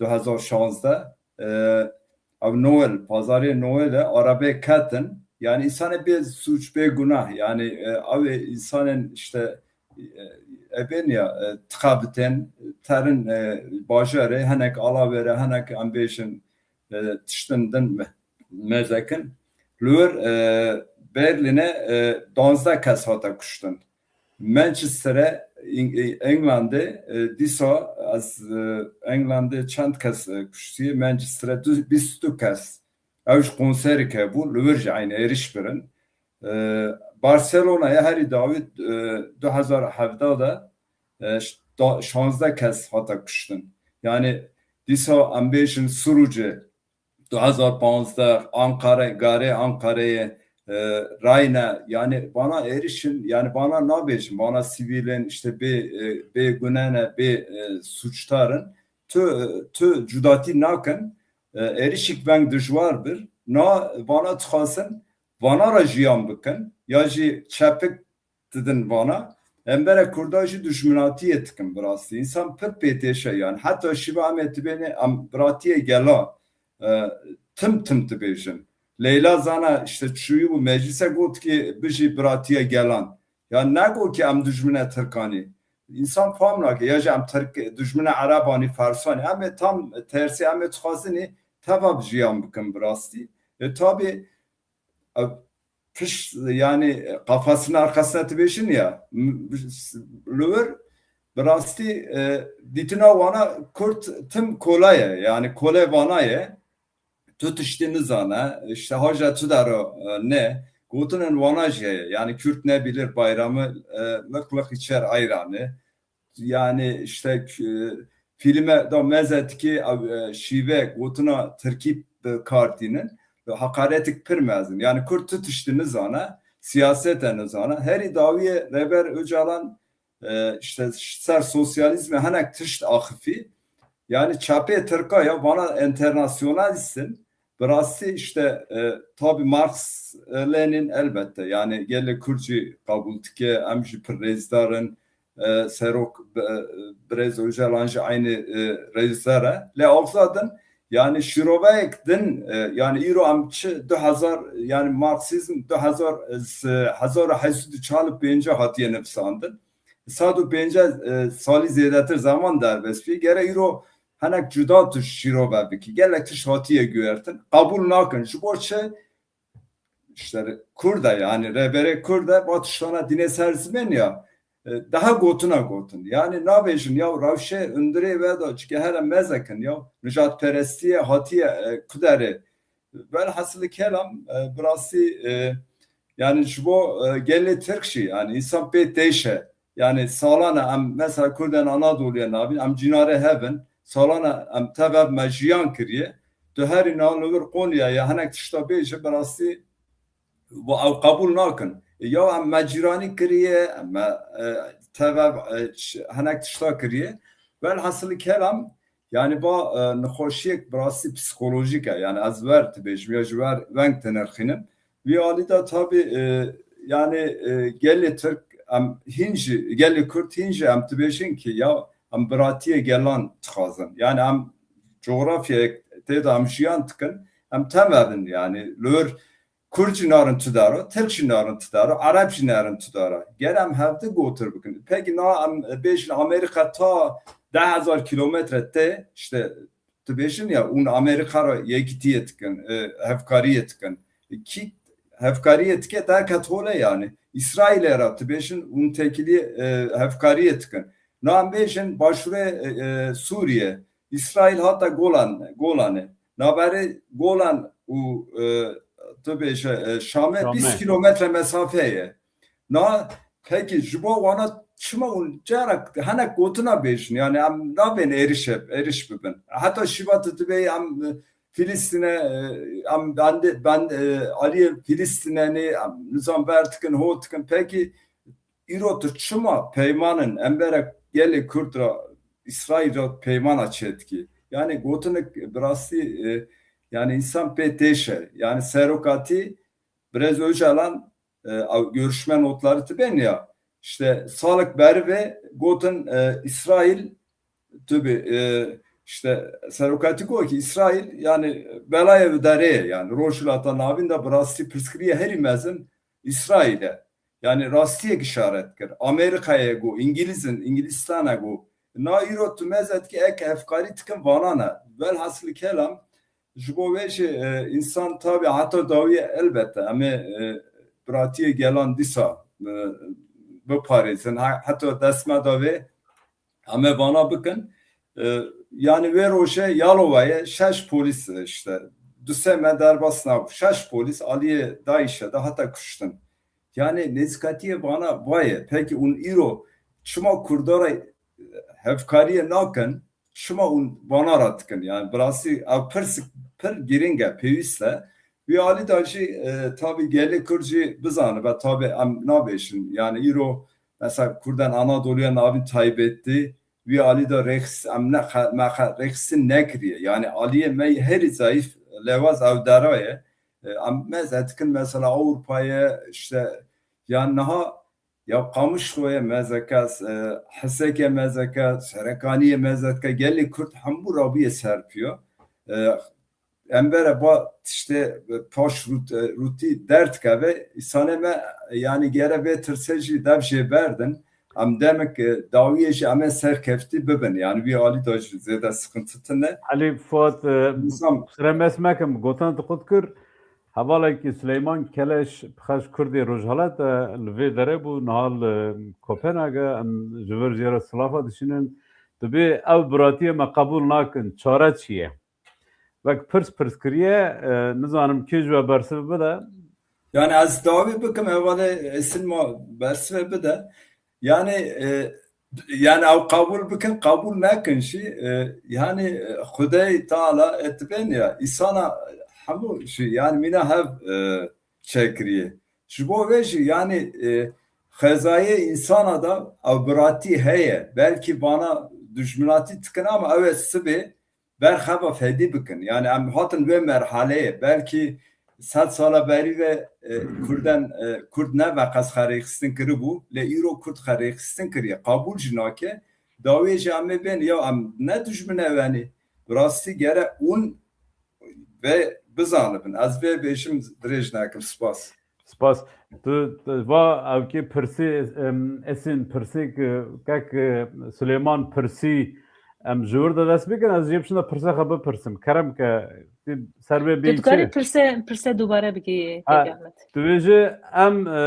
du hezar şanzdeh, e, ev Noel, pazarê Noel e, arabê ketin. Yani insanê bê suç, bê günah. Yani, e, ew ê insanên işte, e, ebên ya, e, tika bitên, terin, e, bajarê, hinek ala vêre, hinek em bêjin, e, tiştin din me-, mezekin. Li wir, e, Berlîne, e, danzdeh kes hate kuştin. Manchester'e, Eng-, e, Englandê, e, dîsa ez, e, Englandê çend kes, e, kuştiye, Manchester'e du-, bîst û du kes. Ew ji konserî hebû, li wir jî eynî êrîş birin. E, Barcelona'ya herî dawî, e, du hezar hevdeh de, e, ş-, da-, şanzdeh kes hate kuştin. Yani dîsa em bêjin Surucê, du hezar panzdeh, Ankara, garê Ankarayê, e, Rayne, yani bana êrişin, yani bana nabêjin, bana sivîlin, işte bê, e, bê gune ne, bê, e, suçdar in. Tu, tu cudatî nakin, e, êrişik veng dijwar bir. Na bana dixwazin, vana re jiyan bikin, ya jî çepik didin vana. Em bere Kurda jî dijminatiyê dikin bi rastî. Însan pir pê têşe yani. Heta şiva em ê tibêne em biratiyê gela, e, tim tim dibêjin. Leyla Zana işte çûyî bû meclise got ki bijî biratiya gelan. Ya negot ki em dijmine Tirkanî. Însan fam nake. Ya jî em Tirk, dijmine Erebanî, Fersanî. Em ê tam tersî, em ê dixwazinî teva jiyan bikin bi rastî. E, tabi, e, pişt, yani, kafasının arkasına dibêjin ya, m-, li wir bi rastî, e, dîtina wana Kurd tim kola ye, yani kole vana ye. Tu tiştî nizane, işte haja tu dero, e, ne, gotinên wana jî heye. Yani Kürt ne bilir bayramı, e, lık lık içer ayranı. Yani işte, e, filme da meze dikê, e, şîve gotina Tirkî bi kar tînin. Hakaretik pir mezin. Yani Kurd tu tiştî nizane, siyasete nizane. Herî dawiyê Rêber Ocalan, e, işte ser sosyalizme hinek tişt axifî. Yani çapê Tirka ya vana enternasyonalîstin. Bi rastî işte, e, tabi Marx, e, Lenin elbette. Yani gelê Kurd jî qebûl dike, em jî pir rêzdar in. E, Serok, e, Birêz Ocalan jî eynî, e, rêzdar e. Lê axzadin, yani şîroveyek din, e, yani îro em çi du hezar, yani Marksîzm du hezar, e, hezar û heşt sed û çar û pêncî hatiye nivîsandin. Sed û pêncî, e, salî zêdetir zeman derbas bî. Gere îro hinek cuda tu şîrove bikî. Gelek tişt hatiye guhertin. Qebûl nakin. Ji bo çi? İşte Kurd e, yani rêberê Kurd e, va tiştana dîne ser zimên ya, e, daha gotina gotin. Yani nabêjin ya rewşê hundirê ve da çike here mezekin ya, nijadperestiyê hatiye, e, kuderê. Velhasilî kelam, e, bi rastî, e, yani ji bo, e, gelê Tirk jî, yani insan pê têşe. Yani salane em mesela Kurdên Anadoluyê nabîn, em cînarê hev in, salane em tev hev me jiyan kiriye. Tu herî niha li wir Qonyayê hinek tişta bêje, bi rastî ew qebûl nakin. Ya em me cîranî kiriye, em me, e, tev hev, e, ş-, hinek tişta kiriye. Velhasilî kelam, yani va, e, nexweşiyek bi rastî psîkolojîk e. Yani ez wer dibêjim ya ji wer veng tinirxînim. Wî alî de tabî, e, yani, e, gelê Tirk em hîn jî, gelê Kurd hîn jî em dibêjin ki ya em biratiyê gelan dixwazin. Yani em coğrafyayek tê de em jiyan dikin, em tev hev in yani. Li wir Kurd jî narin tu dara, Tirk jî narin tu dara, Ereb jî narin tu dara. Ger em hevdi gotir bikin. Peki na em bêjin Amerîka ta deh hezar kilometre tê, işte dibêjin ya, hûn Amerîka re yekîtiyê dikin, e, hevkariyê dikin. Kî hevkariyê dike derket holê yani. Îsraîlê re dibêjin hûn têkiliyê, e, hevkariyê dikin. Na em bêjin başûrê, e, e, Sûriye, Îsraîl hate Golan, Golanê. Navberê Golan û, e, tu bêje, e, Şamê Şamê. bîst kilometre mesafe ye. Na, peki ji bo wana çima hûn cara hinek gotina bêjin? Yani em nabên êrişe, êriş bibin. Heta şîva tu dibê em, e, Filistîne, e, em bende, ben, e, aliyê Filistîne ne, em nizam ber dikin, ho dikin. Peki îro tu çima peymanin em bere gelê Kurd ra, Îsraîl ra peymana çêdikî? Yani gotinik bi rastî, e, yani insan pê têşe. Yani serokatî Birêz Ocalan, e, ew görüşme notları tibên ya. İşte salek berî vê gotin, e, Îsraîl tu bi, e, işte serokatî got ki Îsraîl yani belayê bi derê ye, yani Rojhilata Navîn de bi rastî pirsgiriyê herî mezin Îsraîl e. Yani rastiyek işaret kir. Amerîkayê got, Îngilîzin, Îngilîstana got. Na îro tu mezet ki ek hevkarî dikin vana ne. Velhasilî kelam, ji bo vê jî, e, însan tabî heta dawiyê elbette em ê, e, biratiyê gelan dîsa, e, biparêzin. Ha-, heta dest me da vê em ê vana bikin. E, yani wê rojê Yalovayê şeş polîs, e, işte du sê me derbas nabû. Şeş polîs aliyê DAIŞ'e de hate kuştin. Yani nêzîkatiyê vana vayê. Peki hûn îro çima Kurda re hevkariyê nakin? Çima hûn vana re dikin? Yani bi rastî ev pirsik pir girîng e, pêwîst e. Wî alî de jî, e, tabî gelê Kurd jî bizanibe, tabî em nabêjin. Yani îro mesela Kurdên Anadolûya Navîn taybetî, wî alî de rêxis-, em ne xe-, me xe-, rêxistin nekiriye. Yani aliyê me herî zayîf lewaz ew dera ye. E, em mez dikin mesela Ewropayê, işte, ya niha ya Qamişloyê mezeke, e, Hesekê mezeke, Serekaniyê mezeke, gelê Kurd hemû rabûye ser piya. E, em bere ba tiştê, e, paş rût-, e, rûtî derdikeve, îsanê me, e, yani gere vê tirsê jî dev jê berdin. Em demek, e, dawiyê jî em ê serkeftî bibin. Yani wî alî de jî zêde sıkıntı tune. Elî Fuat, e, Nizam. Sire mes mekim, gotan tu qut kir. Hevalekî Sileyman Keleş, bi xeş Kurdê Rojhilat e, li vê derê bû, niha li Kopenhage, em ji vir jê re silafa dişînin. Dibê ew biratiyê me qebûl nakin, çare çi ye? Wek pirs pirs kiriye, e, nizanim kê ji we bersiv bide. Yani ez dawî bikim, hevalê Esin ma bersivê bide. Yani, e, yani ew qebûl bikin, qebûl nekin jî, e, yani, e, Xwedê Teala etibên ya, îsana Hemû jî, yani mîna hev, e, çêkiriye. Ji bo vê jî, yani, e, xwezayê însana de ew biratî heye. Belkî bana dijminatî dikin ama ew ê sibê berxeva fedî bikin. Yani em hatin vê merhaleyê. Belkî sed sala berî ve, e, Kurden, e, Kurd ne veqas xwe rêxistin kiribû, lê îro Kurd xwe rêxistin kiriye. Qabûl jî nake. Dawiyê jî em ê bên, ya em ne dijmin ew enî. Bi rastî gere hûn vê bizanibin. Ez vê bêjim, dirêj nekim. Spas. Spas. Tu, tu va ew kê pirsê, em, Esin pirsê, kek, e, Suleyman pirsî, em ji wir de dest bikin, ez jê biçim de pirsa xwe bipirsim. Kerem ke, tu ser vê Tu bêyî dikarî çi? Pirse, pirse dubare bikî, Ha, Kek Ahmet. Tu bêje em, e,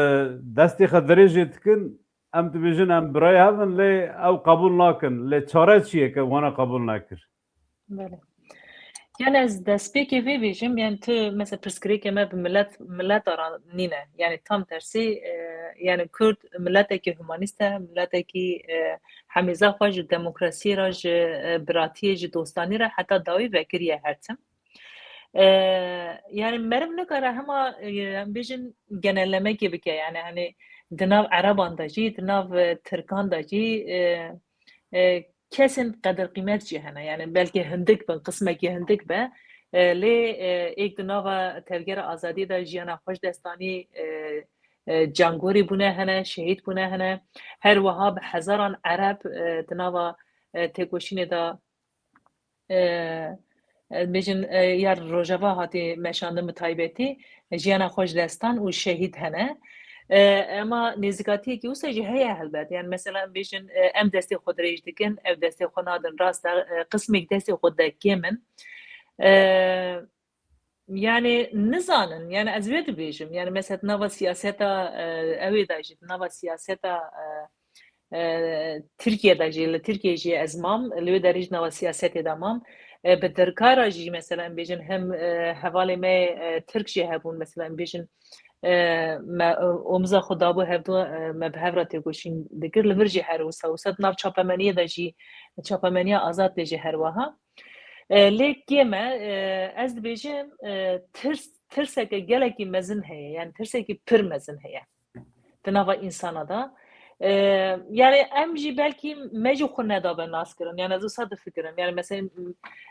destê xwe dirêjê dikin, em dibêjin em birayê hev in, lê ew qebûl nakin. Lê çare çi ye ke wana qebûl nekir? Belê. Yani ez destpêkê vê bêjim, yani tu mesela pirsgirêkê me bi millet, millet ara nîne. Yani tam tersî, e, yani Kurd milletekî humanîst e, milletekî, e, hemîza xwe ji demokrasiyê re, ji, e, biratiyê, ji dostanî re heta dawî vekiriye her tim. E, yani meriv nikare hema, e, em bêjin genellemekê bike, yani hani di nav Ereban de jî, di nav, e, Tirkan de jî, e, e, kesên qedir qîmet jî hene. Yani belkî hindik bin, qismekî hindik be. E, lê, e, êk di nava tevgera azadiyê de jiyana xwe ji dest danî, e, e, cangorî bûne hene, şehîd bûne hene. Her wiha bi hezaran Ereb, e, di nava, e, têkoşînê de, e, e, bêjin, e, ya Rojava hatî meşandin bi taybetî, e, jiyana xwe ji dest dan û şehîd hene. E, ema nêzîkatiyekî wisa jî heye helbet. Yani mesela em bêjin, e, em destê xwe dirêj dikin, ew destê xwe nadin rast e, e, qismêk destê xwe de kêm in. E, Yani nizanin, yani ez wê dibêjim. Yani mesela di nava siyaseta, e, ew ê de jî, di nava siyaseta, e, e, Tirkiye de jî, li Tirkiye jî ez mam, li wê derê jî nava siyasetê de mam. E, bi derkara jî mesela em bêjin hem, e, hevalê me, e, Tirk jî hebûn, mesela em bêjin, e, me, e, omza xwe dabû hevdu, e, me bi hev re têkoşîn dikir. Li vir jî her wisa, wisa di nav çapemeniyê de jî, çapemeniya azad de jî her wiha. E, lê kêm e, e, ez dibêjim, e, tirs, tirseke gelekî mezin heye, yani tirsekî pir mezin heye di nava însana de. E, yani em jî belkî me jî xwe nedabe nas kirin. Yani ez wisa difikirim. Yani mesela,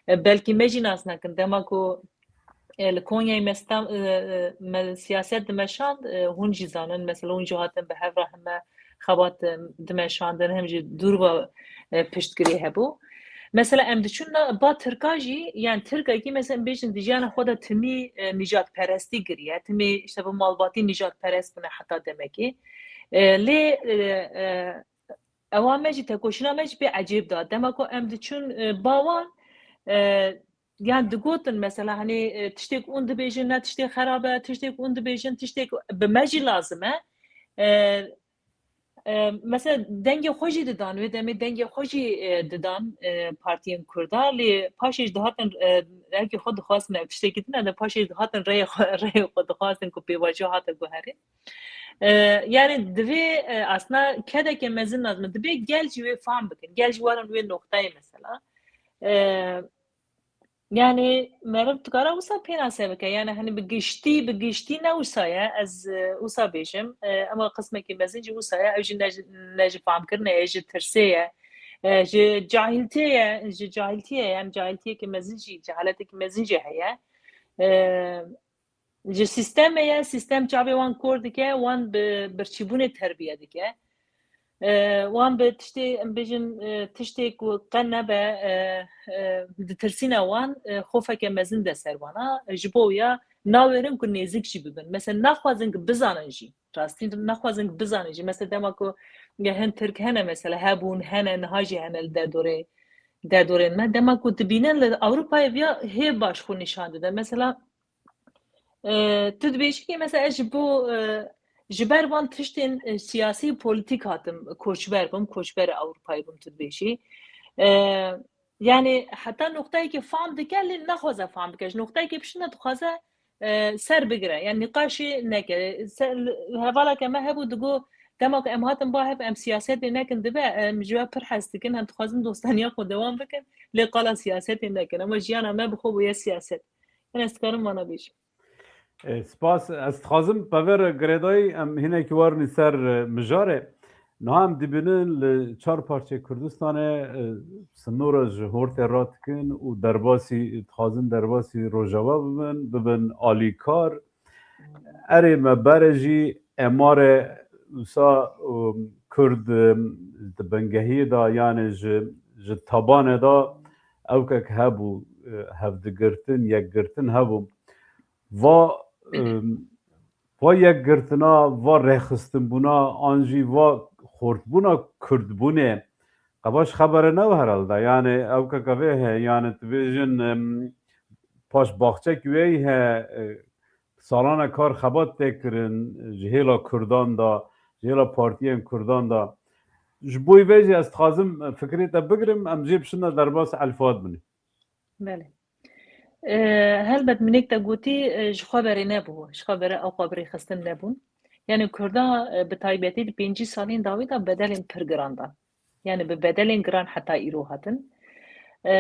e, belkî me jî nas nekin. Dema ku, e, li Konyayê me stem-, e, e, me siyaset dimeşand, e, hûn jî zanin. Mesela hûn jî hatin bi hev re heme xebat, e, dimeşandin, hem jî dûr ve, e, piştgirî hebû. Mesela em diçûn na-, ba Tirka jî, yani Tirkekî mesela bêjin di jiyana xwe de timî, e, nîjadperestî kiriye, timî işte bi malbatî nîjadperest bûne heta demekê. E, lê, e, e, ewa me jî, tekoşîna me jî pê ecêb da. Dema ku em diçûn, e, ba wan, e, yani digotin mesela, hani, e, tiştêk hûn dibêjin ne tiştê xerab e, tiştêk hûn dibêjin, tiştêk bi me jî lazim e. E, e, mesela dengê xwe jî didan, wê demê dengê xwe jî, e, didan, e, partiyên Kurda, lê paşê jî dihatin, e, eger xwe dixwastin ev tiştekî din e, de paşê jî dihatin rêyê xwe, rêyê xwe dixwastin ku pêvajoya hate guherîn. E, yani divê, e, aslında kedeke mezin lazim e. Divê gel jî wê fam bikin. Gel jî werin wê noktayê mesela. E, yani meriv dikare wisa pênase bike. Yani hani bi giştî, bi giştî ne wisa ye. Ez, e, wisa bêjim. E, ama qismekî mezin jî wisa ye. Ew jî ne ji, ne ji famkirinê ye, ji tirsê ye. E, ji cahiltiyê ye, ji cahiltiyê ye. Yani cahiltiyekî mezin jî, cehaletekî mezin jî heye. E, ji sîstemê ye, sîstem çavê wan kor dike, wan bi birçîbûnê terbiye dike. E, wan bi tiştê, em bêjin, e, tiştê ku qe nebe, e, e, ditirsîne wan, e, xofeke mezin de ser wana. Ji bo ya nawêrin ku nêzik jî bibin. Mesela naxwazin ku bizanin jî. Rastî naxwazin ku bizanin jî. Mesela dema ku hin Tirk hene, mesela hebûn, hene, niha jî hene li derdorê, derdorên me. Dema ku dibînin li Ewropayê viya hê baş xwe nîşan dide. Mesela, e, tu dibêjî ki mesela ez ji bo, e, ji ber van tiştên, e, siyasî û polîtîk hatim koçber bûm, koçberê Ewropayê bûm tu dibêjî. E, yani heta noqteyekê fam dike, lê naxwaze fam bike. Ji noqteyekê piştine dixwaze, e, ser bigire. Yani nîqaşê neke. Ser, hevaleke me hebû digo, dema ku em hatin ba hev em siyasetê nekin dibe, em ji we pir hez dikin, em dixwazin dostaniya xwe dewam bikin, lê qala siyasetê nekin. Ama jiyana me bi xwe bûye siyaset. Min ez dikarim vana bêjim. E, spas. Ez dixwazim, Pever Girêdayî, em hinekî werin ser, e, mijarê. Niha em dibînin li çar parçeyê Kurdistanê, e, sinora ji hortê radikin û derbasî, dixwazin derbasî Rojava bibin, bibin alîkar. Erê me bere jî êmarê wisa, um, Kurd, um, di bingehiyê de, yanê ji, ji tabanê de ewkek hebû, e, hevdigirtin, yekgirtin hebû. Va, em, va yekgirtina, va rêxistinbûna, an jî va xortbûna Kurdbûnê, qebaş xebere ne herhalde. Yani ewkeke vê heye, yani dibêjin, em, paş baxçek wê heye, e, salane kar xebat tê kirin, ji hêla Kurdan de, ji hêla partiyên Kurdan de. Ji bo vê jî ez dixwazim fikrê te bigirim, em jê bişinne derbas Elfad binê. Belê. E, helbet minik te gotî, e, ji xwe berê nebû, ji xwe berê ew xwe bi rêxistin nebûn. Yani Kurda, e, bi taybetî di pêncî salên dawî de bedelên pir giran dan. Yani bi bedelên giran heta îro hatin. E,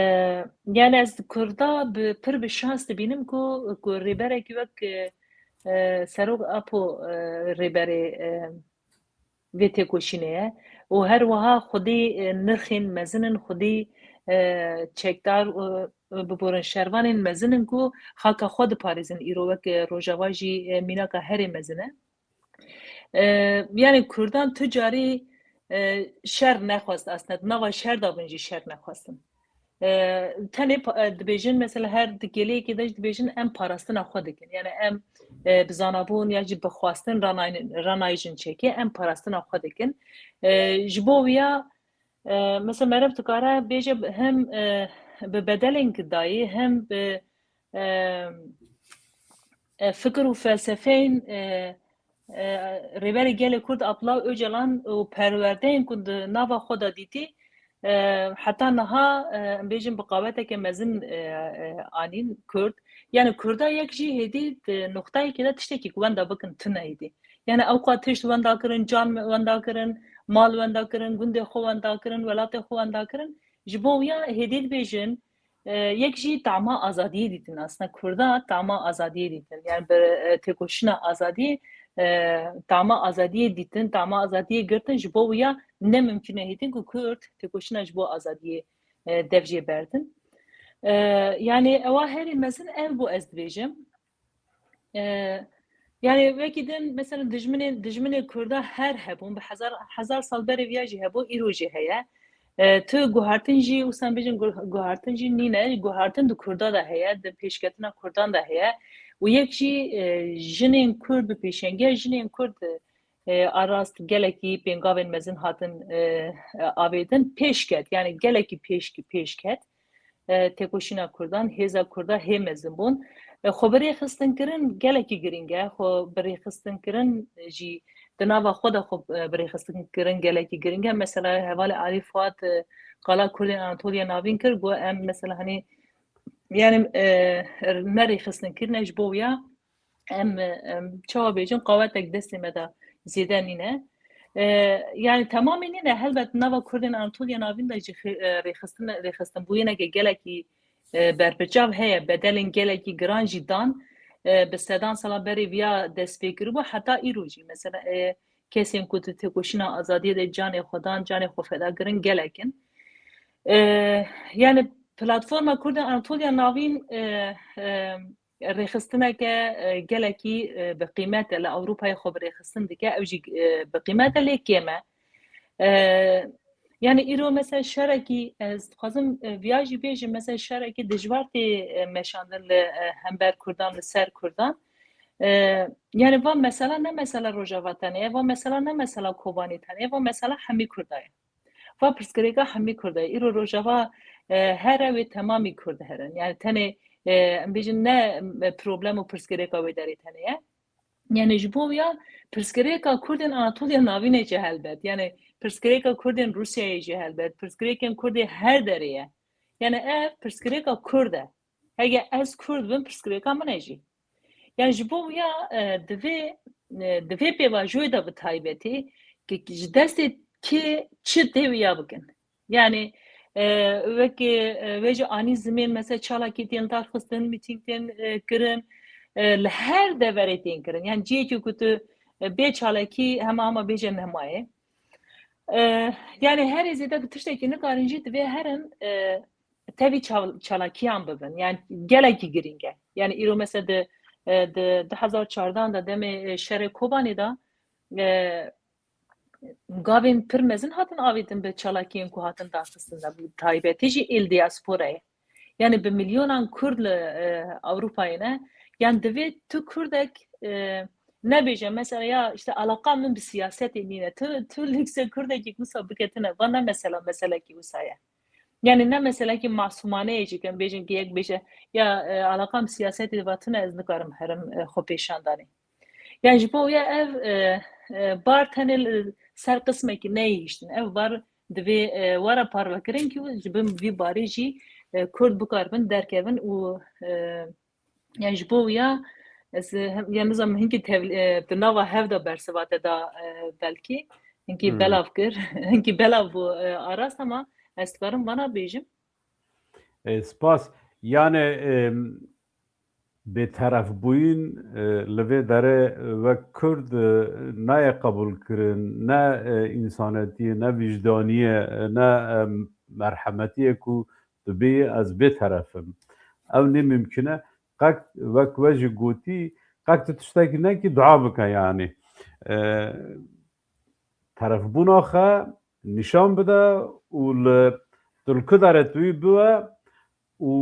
yani ez Kurda bi, pir bi şans dibînim ku, ku rêberekî wek, e, e, Serok Apo, e, rêberê, e, vê têkoşînê ye û her wiha xwedî, e, nirxên mezin in, xwedî, e, çekdar û, e, biborin şervanên mezin in ku xaka xwe diparêzin. Îro wek, e, Rojava jî, e, mînaka herê mezin e. E, yani Kurdan tu carî, e, şer nexwest aslında, di nava şer de bin jî şer nexwestin. E, tenê pa-, e, dibêjin, mesela her di geleyekê de jî dibêjin em parastina xwe dikin. Yani em, e, bi zanabûn ya jî bi xwestin ranay-, ranayijin çekê, em parastina xwe dikin. E, ji bo wiya, e, mesela meriv dikare bêje hem, e, bi bedelên gidayî hem bi, e, e, fikir û felsefeyên, e, e, Rêberê Gelê Kurd Abdullah Ocalan û perwerdeyên ku di nava xwe de dîtî, e, heta niha, e, em bêjin bi qaweteke mezin, e, e, anîn Kurd. Yani Kurda yek jî hêdî di noqtayekê de tiştekî ku wenda bikin tune hêdî. Yani ew qat tişt wenda kirin, can wenda kirin, mal wenda kirin, gundê xwe wenda kirin, welatê xwe wenda kirin. Ji bo wiya hêdî dibêjin, e, yek jî tama azadiyê dîtin. Aslında Kurda tama azadiyê dîtin. Yani bi, e, têkoşîna azadiyê, e, tama azadiyê dîtin, tama azadiyê girtin, ji bo wiya ne mimkun e hêtin ku Kurd têkoşîna ji bo azadiyê, e, dev jê berdin. E, yani ewa herî mezin ev bû ez dibêjim. E, yani wekî din mesela dijminê, dijminê Kurda her hebûn, bi hezar, hezar sal berê viya jî hebû, îro jî heye. E, tu guhartin jî, wisa em bêjin gu-, guhartin jî nîne, guhartin di Kurda de heye, di pêşketina Kurdan de heye. Û yek jî, e, jinên Kurd bi pêşengiya jinên Kurd, e, a rast gelekî pêngavên mezin hatin, e, e, avêtin, pêş ket, yani gelekî pêş, pêş ket. E, têkoşîna Kurdan, hêza Kurda hê mezin bûn. E, xwe bi rêxistin kirin gelekî girîng e. Xwe bi rêxistin kirin jî di nava xwe de xwe, e, bi rêxistin kirin gelekî girîng e. Mesela hevalê Alî Fuat, e, qala Kurdên Anatoliya Navîn kir, got em mesela hani yani, e, ne rêxistin kirine ji bo wiya em, em, çawa bêjin, qawetek destê me de zêde nîne. E, yani temamê nîne, helbet nava Kurdên Anatoliya Navîn de jî xê-, e, rêxistin, rêxistinbûyîneke gelekî, e, berbiçav heye, bedelên gelekî giran jî dan, e, bi sedan sala berê viya dest pê kiribû, heta îro jî. Mesela, e, kesên ku di têkoşîna azadiyê de canê xwe dan, canê xwe feda kirin gelek in. E, yani platforma Kurdên Anatoliya Navîn, e, e, rêxistineke, e, gelekî, e, bi qîmet e, li Ewropayê xwe bi rêxistin dike, ew jî, e, bi qîmet e, lê kêm e. E, yani îro mesela şerekî, ez dixwazim, e, viya jî bêjim, mesela şerekî dijwar tê, e, meşandin li, e, hember Kurdan, li ser Kurdan. E, yani va mesela ne mesela Rojava tenê ye, va mesela ne mesela Kobanî tenê ye, va mesela hemî Kurda ye. Va pirsgirêka hemî Kurda ye. Îro Rojava, e, here wê temamî Kurd herin. Yani tenê, e, em bêjin ne, e, problem û pirsgirêka wê derê tenê ye. Yani ji bo wiya pirsgirêka Kurdên Anatoliya Navînê jî helbet. Yani pirsgirêka Kurdên Rûsyayê jî helbet. Pirsgirêkên Kurdê her derê ye. Yani ev pirsgirêka Kurd e. Hege ez Kurd bim, pirsgirêka min e jî. Yani ji bo wiya, e, divê, e, divê pêvajoyê de bi taybetî ki ji destê kê çi tê wiya bikin. Yani, E, wekî, e, wê jî anî zimên, mesela çalakî tên darxistin, mîtîng tên, e, kirin, e, li her deverê tên kirin. Yani cihekî ku tu, e, bê çalakî hema hema bêje nemaye. E, yani herê zêde bi tiştekî nikarin jî divê herin, e, tevî çal-, çalakiyan bibin. Yani gelekî girîng e. Yani îro mesela di, e, di du hezar çardeh de demê, e, şerê Kobanê de, e, gavên pir mezin hatin avêtin bi çalakiyên ku hatin darxistin de, bi taybetî jî êl diasporayê. Yani bi milyonan Kurd li, e, Ewropayê ne. Yani divê tu Kurdek, e, nebêje mesela ya işte alaqa min bi siyasetê nîne. Tu, tu lêkse Kurdekî wisa bike tune. Va ne mesela meselekî wisa ye. Yani ne meselekî masûmane ye jî, em bêjin ki yek bêje ya, e, alaqa min siyasetê de va tune, ez nikarim herim, e, xwe pêşan danê. Yani ji bo ya ev, e, e, bar tenê li ser qismekî neyê hiştin. Ev bar divê, e, were parvekirin ki ji bin vî barê jî, e, Kurd bikaribin derkevin û, e, yani ji bo ya ez, e, hem, yani nizam hinkî tev-, e, di nava hev de bersiva te da, e, belkî hinkî Hmm. belav kir, hinkî belav bû, e, Aras, ama ez dikarim vana bêjim. E, spas. Yani, e, bêterefbûyîn, e, li vê derê wek Kurd, e, nayê qebûlkirin, ne, e, însanetiyê, ne wîcdaniyê, e, ne, e, merhemetiyê ku dibê ez bêteref im. Ew ne mimkun e. Qek wek we jî gotî, qek tu tiştekî nekî dua bike yani. E, terefbûna xwe nîşan bide û li, tu li ku derê tu yî biwe û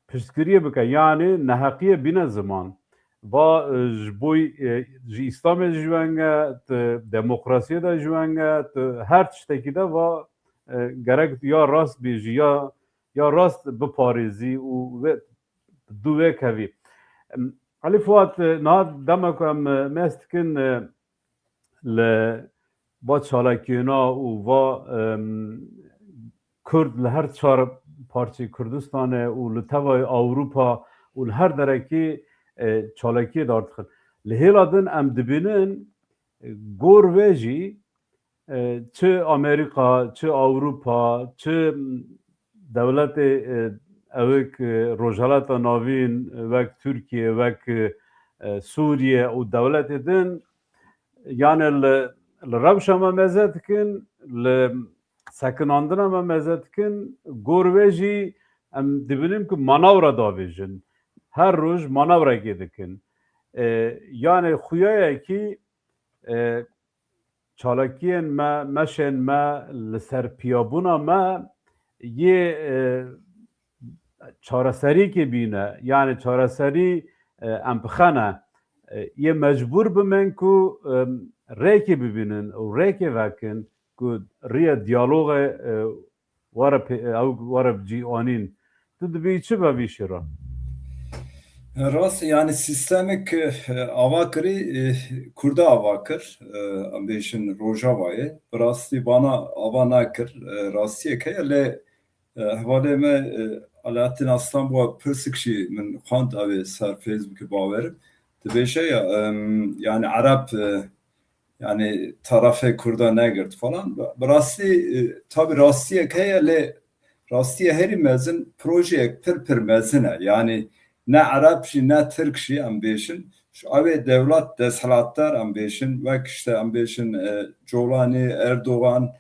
piştgiriyê bike, yanî neheqiyê bîne ziman. Va, e, ji bo, e, ji Îslamê de ji wenge, tu demokrasiyê de ji wenge, tu her tiştekî de va, e, gerek ya rast bêjî, ya, ya rast biparêzî û wê, du wê kevî. Em, Elî Fuat, e, niha dema ku em, e, mez dikin, e, li va çalakiyêna û va, em, Kurd li her çar parçeyê Kurdistanê û li tevayê Ewropa û li her derekê, e, çalakiyê dardixin. Li hêla din em dibînin, e, gor vê jî, e, çi Amerîka, çi Ewropa, çi dewletê, e, ewek, e, Rojhilata Navîn, wek Tirkiye, wek, e, Sûriye û dewletê din, yani li, li rewşa me meze dikin, li sekinandina me meze dikin, gor vê jî em dibînin ku manewra davêjin. Her roj manewrekê dikin. E, yani xuyayekî, e, çalakiyên me, meşên me, li ser piyabûna me yê, e, çareserîkê bîne, yani çareserî, e, em bixene, e, yê mecbûr bimin ku, e, rêkê bibînin û rêkê vekin ku riya diyalogê, e, were pê-, ew were bi cî anîn. Tu dibî çi be vî şêra? Rast, yani sîstemik, e, ava kirî, e, Kurda ava kir, e, em bêjin Rojavayê. Bi rastî vana ava nakir, e, rastiyek heye lê, e, hevalê me, e, Alaaddin Aslan bû pirsik jî min xwend ew ê ser Facebookê bawerim. Dibêje ya, em, yani Ereb, e, yani tarafê Kurda negirt falan. Bi rastî, e, tabi rastiyek heye lê rastiye herî mezin projeyek pir pir mezin e. Yani ne Ereb jî ne Tirk jî em bêjin. Şu ew ê dewlet desthilatdar em bêjin, wek işte em bêjin, e, Colanî, Erdogan,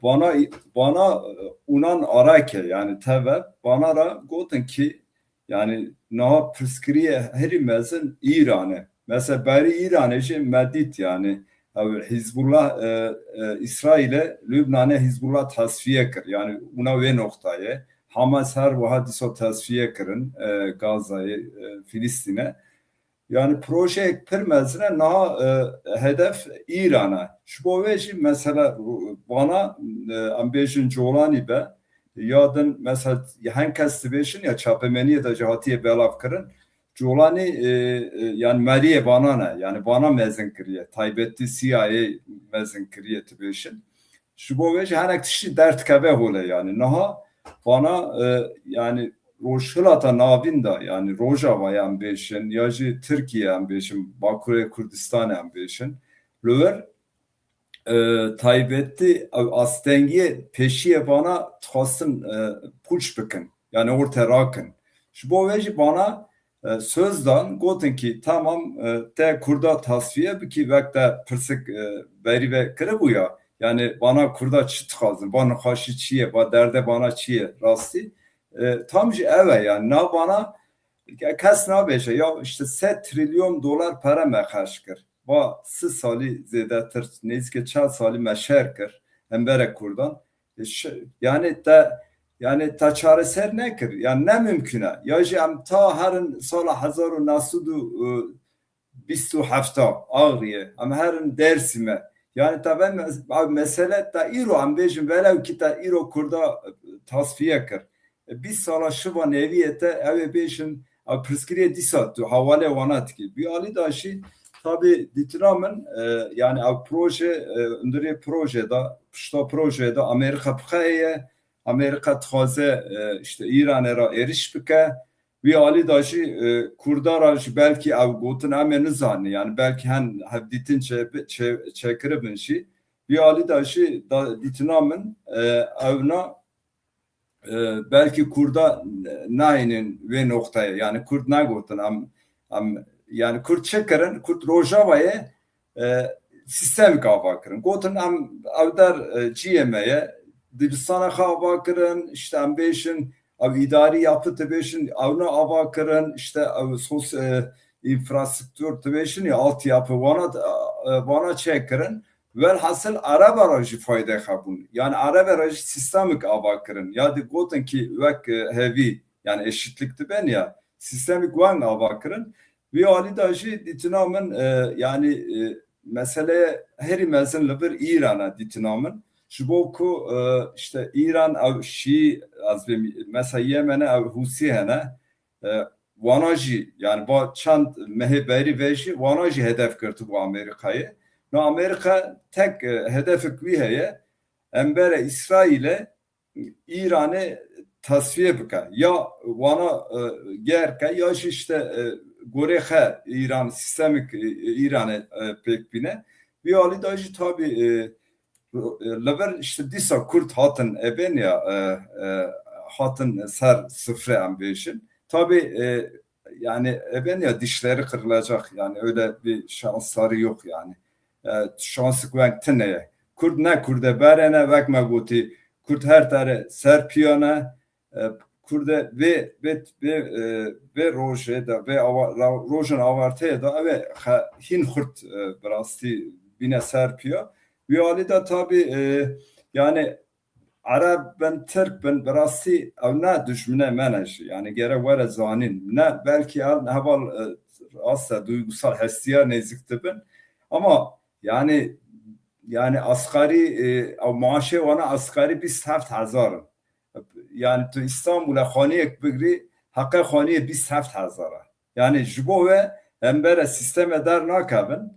vana, vana, e, unan arake yani teve, vana ra gotin ki yani niha pirsgiriyê herî mezin Îran e. Mesela berî Îranê jî me dît yani ew Hizbullah, e, e, Îsraîlê Lubnanê Hizbullah tesfiye kir. Yani bûna wê noqtayê. Hamas her wiha dîsa tesfiye kirin, e, Gazayê, e, Filistîne. Yani projeyek pir mezin e, niha, e, hedef Îran e. Ji bo wê jî mesela vana, e, em bêjin Colanî be, ya din mesela hin kes dibêjin ya çapemeniyê de jî hatiye belav kirin. Colanî, e, e, yani meriyê vana ne, yani vana mezin kiriye. Taybetî C I A mezin kiriye dibêjin. Ji bo vê jî hinek tiştî derdikeve hole yani. Niha vana, e, yani Rojhilata Navîn de, yani Rojava em bêjin, ya jî Tirkiye em bêjin, Bakurê Kurdistanê em bêjin, li wir e, taybetî ew astengiyê pêşiyê vana dixwastin, e, pûç bikin. Yani orte rakin. Ji bo vê jî vana, e, söz dan, gotin ki tamam, e, te Kurda tasfiye bikî, wek te pirsik, e, berî ve kiribû ya. Yani vana Kurda çi dixwazin, va nixweşî çi ye, va derde vana çi ye, rastî. E, tam jî ev e yani. Na vana kes nabêje ya işte sed trilyon dolar pere me xerc kir. Va sih salî zêdetir, nêzîkê çar salî me şer kir, hemberek Kurdan. E, şi-, yani te, yani te çareser nekir. Yani ne mümkün e. Ya jî em ta herin sala hezar û neh sed û bîst û heft Axriyê, em herin Dêrsimê. Yani te ve mes-, ev mesele te îro, em bêjin velew ki te îro Kurda, e, tasfiye kir. E, bîst sala şiva nêviyê te, ew ê bêjin, ew pirsgiriyê dîsa tu hawalê wana dikî. Bi alî da jî tabî dîtina min, e, yani ev proje, e, hundirê proje de, pişta proje de Amerîka bi xwe heye, Amerîka dixwaze, e, işte Îranê re êriş bike. Wî alî da jî, e, Kurda ra jî belkî ew gotin em ê nizanin, yani belkî hen hevdîtin çe-, çe-, çêkiribin jî. Wî alî da jî da, dîtina min, e, ewna, e, belkî Kurda nayînin wê noqteyê. Yani Kurd negotin em, em, yani Kurd çi kirin? Kurd Rojavayê, e, sîstemik ava kirin. Gotin em ew der, e, ciyê me ye. Dibistana xwe ava kirin, işte em bêjin, ew îdarî yapı dibêjin, ewna ava kirin, işte ew sos-, e, infrastruktur dibêjin ya altyapı, wana, e, wana çêkirin. Welhasil Ereba re jî fayde xebûn. Yani Erebe re jî sîstemik ava kirin. Ya di gotin ki wek, e, hevî, yani eşitlik diben ya, sîstemik weng ava kirin. Wî alî da jî dîtina min, e, yani, e, meseleye herî mezin li vir Îran e dîtina min. Ji bo ku, e, işte Îran ew şî, ez bê mesela Yemenê ew Hûsî hene. E, wana jî yani va çend mehê berî ve jî wana jî hedef girtibû Amerîkayê. No Amerîka tek, e, hedefek wî heye. Em bere Îsraîlê Îranê tasfiye bike. Ya wana, e, gerke ya jî işte, e, gorê xe Îran, sîstemik, e, Îranê, e, pêk bîne. Wî alî da jî tabî, e, ro-, e, li vir işte dîsa Kurd hatin ebên ya, e, e, hatin ser sifre em bêjin. Tabî, e, yani ebên ya dişleri kırılacak yani öyle bir şansları yok yani. E, şansik weng tine ye. Kurd ne Kurde berene wek me gotî. Kurd her tere ser piyane, e, Kurde vê, vê, vê, e, vê rojê de, vê awa-, ra-, rojên awarteyê de ew ê xe-, hîn xurt, e, bi rastî bîne ser piya. Wî alî de tabî, e, yani Ereb bin, Tirk bin, bi rastî ew ne dijmine me ne jî. Yani gere were zanîn. Ne belkî ew heval, e, rast e, duygusal hestiya nêzik dibin. Ama yani, yani asgari, e, ew maaşê wana asgari bîst heft hezar in. Yani tu Îstanbulê xaniyek bigirî, heqê xaniyê bîst heft hezar e. Yani ji bo we em bere sîstemê dernakevin.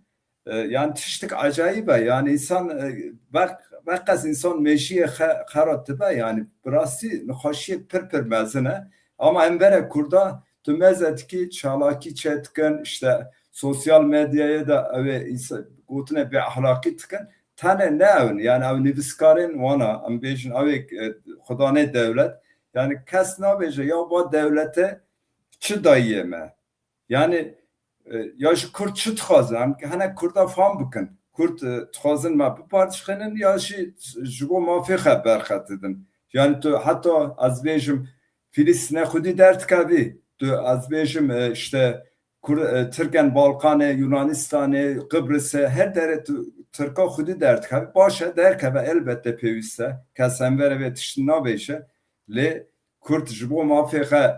E, yani tiştik ecayîb e. Yani însan, e, ve-, veqas însan mêjiyê xe-, xera dibe. Yani bi rastî nexweşiyek pir pir mezin e. Ama em bere Kurda tu meze dikî, çalakî çê dikin, işte sosyal medyayê de ew ê însa-, gotine bêehlaqî dikin. Tenê ne ew in, yani ew nivîskarên wana, em bêjin ew ê, e, xudanê dewlet. Yani kes nabêje ya va dewlete çi dayiyê me? Yani, e, ya ji Kurd çi dixwazin? Em hene Kurda fam bikin. Kurd, e, dixwazin me biparçixînin ya jî ji bo mafê xwe berxetidin. Yani tu heta ez bêjim Filistîne xwedî derdikevî. Tu ez bêjim, e, işte Kur-, e, Tirkên Balkanê, Yunanistanê, Qibrisê, her derê tu Tirka xwedî derdikeve. Baş e, derkeve, elbette pêwîst e. Kes em vere vê tiştî nabêje. Lê Kurd ji bo mafê xwe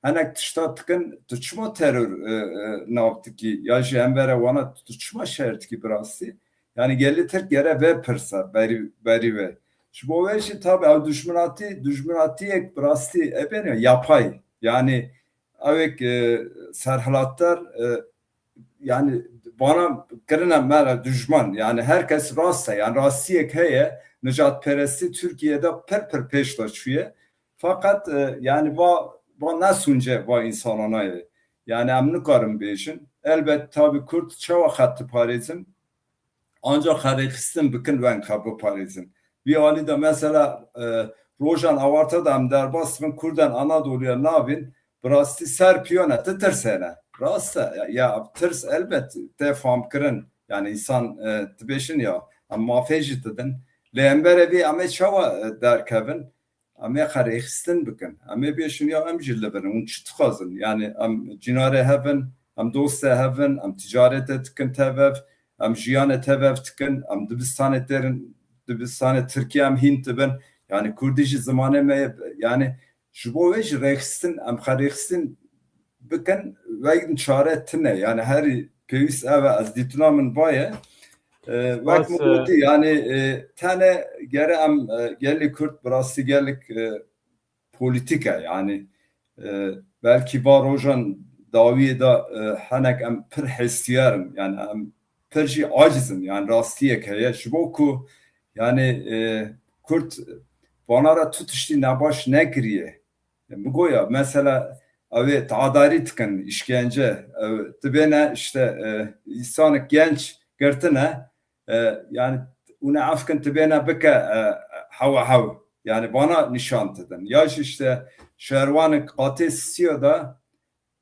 hinek tişta dikin, tu çima teror, e, e, nav dikî? Ya jî em vere wana tu çima şer dikî bi rastî? Yani gelê Tirk gere vê pirsa berî, berî ve. Ji bo wê jî tabi ew dijminatî, dijminatiyek bi rastî ebên yapay. Yani ewek, e, serhilatdar, e, yani bana kirine me re dijman. Yani herkes rast e. Yani rastiyek heye. Nijadperestî Tirkiyede pir pir pêş de çûye. Fakat, e, yani va, va ne sûnce va însanana ye. Yani em nikarin bêjin. Elbet tabi Kurd çawa xet diparêzin? Anca xerêxistin bikin weng xwe biparêzin. Vî alî de mesela, e, rojan awarta de em derbas bin Kurdan Anadoluya navîn, bi rastî ser piyone tu tirsene. Rast e, ya, ya tirs elbet tê famkirin. Yani insan, e, dibêjin ya, em mafê jî didin. Lê em berê vî em ê çawa, e, derkevin? Em ê xerêxistin bikin. Em ê bêjin ya em jî li vir in. Hûn çi dixwazin? Yani em cînarê hev in, em dostê hev in, em ticarete dikin tev hev, em jiyane tev hev dikin, em dibistanê têrin, dibistanê Tirkiye em hîn dibin. Yani kurdî jî zimanê me ye. Yani ji bo wê jî rêxistin, em xerêxistin bikin, wek çare tune. Yani herî pêwîst ev e, ez dîtina min va ye. E, wek Spas, min e, gotî, yani, e, tene gere em, e, gelê Kurd bi rastî gelek, e, polîtîk e, yani, e, belkî va rojan dawiyê de, e, henek em pir hestiyar in, yani em pir jî aciz in, yani rastiyek heye. Ji bo ku, yani, e, Kurd vana re tu tiştî nebaş nekiriye. Min got ya, mesela, ew ê tadarî dikin, îşkence, ew, dibêne işte, e, însanek genç girtine, e, yani, hûn ê efkin dibêne bike, e, hewa hew. Yani, bana nîşan didin. Ya jî işte, şerwanek qatê sisiyo da,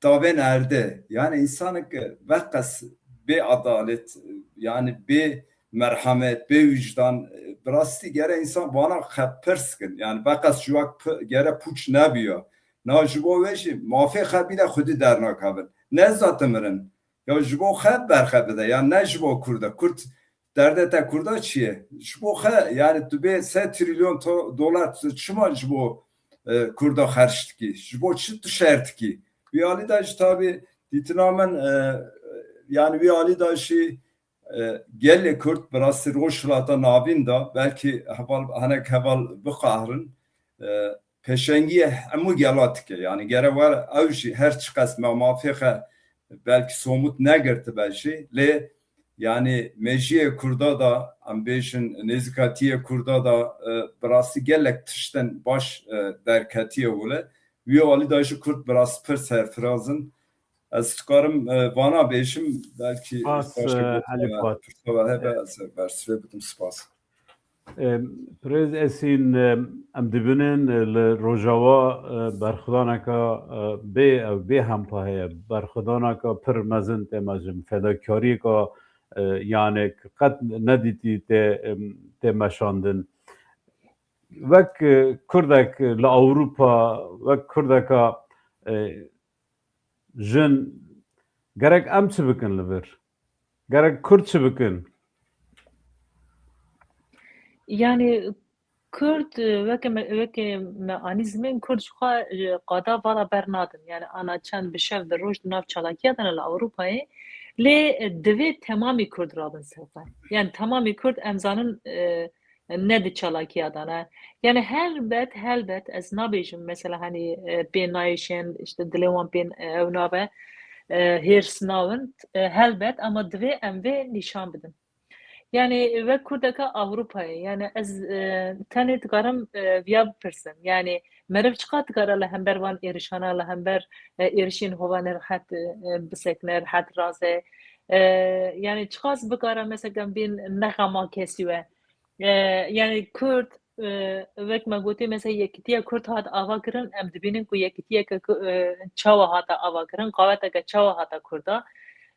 tavên erdê. Yani, însanek, e, veqas bê adalet, yani, bê merhamet, bê wijdan, e, bi rastî gere însan vana xwe pirs kin. Yani, veqas ji wek pi-, gere pûç nebiya. Na ji bo wê jî mafê xwe bîne xwedî dernakevin. Ne zat mirin. Ya ji bo xwe berxe bide, ya ne ji bo Kurda. Kurd, derdê te Kurda çi ye? Ji bo xwe, yani tu bê sed trilyon to-, dolar, tu çima ji bo, e, Kurda xerc dikî? Ji bo çi tu şer dikî? Wî alî de jî tabî dîtina min, e, yani wî alî de jî, e, gelê Kurd bi rastî Rojhilata Navîn de belkî heval, henek heval bixahrin, e, pêşengiyê hemû gela dike. Yani gere were ew jî her çiqas me mafê xwe belkî somut negirtibe jî, lê yani mejiyê Kurda da, em bêjin nêzîkatiyê Kurda da, e, bi rastî gelek tiştên baş, e, derketiye wile. Wî alî da jî Kurd bi rastî pir serfiraz in. Ez dikarim, e, vana bêjim, belkî Spas, başka e, bir, Elî e, Fuat. Pirsa hebe, ez bersivê bidim. Spas. Em, Birêz Esîn, em, em dibînin, e, li Rojava, e, berxwedaneka, e, bê, ew bê hempa heye. Berxwedaneka pir mezin tê mejin. Fedakariyeka, e, yani qet nedîtî tê, em, tê meşandin. Wek, e, Kurdek li Ewropa, wek Kurdeka, e, jin, gerek em çi bikin li vir? Gerek Kurd çi bikin? Yani Kurd, e, weke me, weke me anî zimên Kurd ji xwe, e, qada vala bernadin. Yani ana çend bi şev bi roj di nav çalakiya de ne li Ewropayê. Lê, e, divê temamî Kurd rabin ser xwe. Yani temamî Kurd em zanin, e, ne di çalakiya de ne. Yani helbet, helbet ez nabêjim mesela hani, e, pê nayêşên, işte dilê wan pê, e, ew nabe, e, hêrs nawin, e, helbet ama divê em vê nîşan bidin. Yani wek Kurdeka Ewropayê, yani ez, e, tenê dikarim, e, viya bipirsim. Yani meriv çiqas dikare li hember van êrişana, li hember, e, êrişên hovanê rehet, e, bisekine, rehet raze. E, yani çiqas bikare mesela bîn ne xema kesî we. E, yani Kurd, e, wek me gotê, mesela yekîtiya Kurd hat ava kirin, em dibînin ku yekîtiyeke ku, e, çawa hate ava kirin, qaweteke çawa hate Kurda.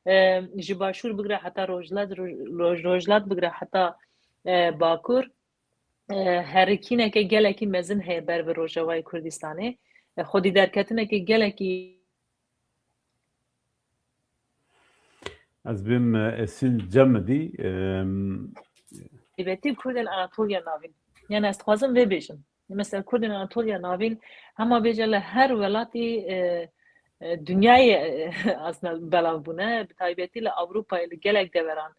E, ji Başûr bigire heta Rojhilat, Roj-, Roj-, Rojhilat bigire heta, e, Bakur. E, herikîneke gelekî mezin heye ber bi Rojavayê Kurdistanê. E, xwedî derketineke gelekî Ez bêm, e, Esîn Cemidî, em, Taybetî Kurdên Anatoliya Navîn. Yani ez dixwazim vê bêjim. Mesela Kurdên Anatoliya Navîn hema bêje li her welatî, e, e, dinyayê, e, aslında belav bûne, bi taybetî li Ewropayê, li gelek deveran,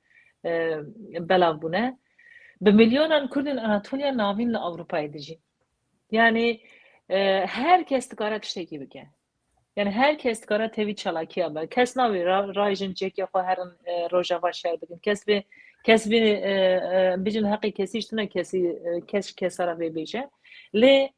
e, belav bûne. Bi milyonan Kurdên Anatoliya Navîn li Ewropayê dijîn. Yani, e, her kes dikare tiştekî bike. Yani her kes dikare tevî çalakiya be. Kes navê ra-, rajin çekiya xwe herin, e, Rojava şer bikin. Kes vê, kes vê, e, e, bijin heqê kesî ji tune kesî, e, kes, kesa re vê bêje. Lê,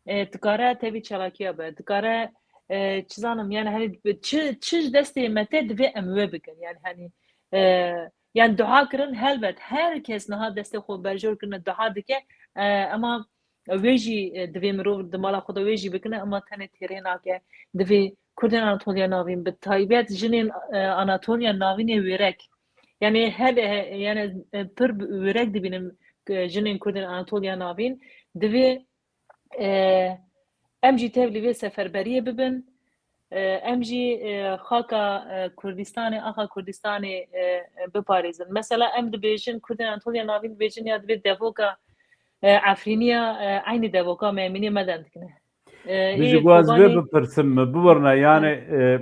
e, dikare tevî çalakiya be. Dikare, e, çi zanim, yani hani çi, çi ji destê me tê divê em wê bikin. Yani hani, e, Yani dua kirin, helbet her kes niha destê xwe berjor kirine dua dike, e, ema wê jî, e, divê mirov di mala xwe de wê jî bikine, ema tenê têrê nake. Divê Kurdên Anatoliya Navîn, bi taybet jinên, e, Anatoliya Navînê wêrek. Yani her, e, yani, e, pir wêrek dibînim, e, jinên Kurdên Anatoliya Navîn. Divê, e, em jî tevlî vê seferberiyê bibin. E, em jî, e, xaka, e, Kurdistanê, axa Kurdistanê, e, biparêzin. Mesela em dibêjin, Kurdên Anatoliya Navîn dibêjin ya divê devoka, e, Efrîniya, e, eynî devoka Memînê me deng dikine. E, Bijî ê ku ez vê Kobanê bipirsim, biborne, yani, e,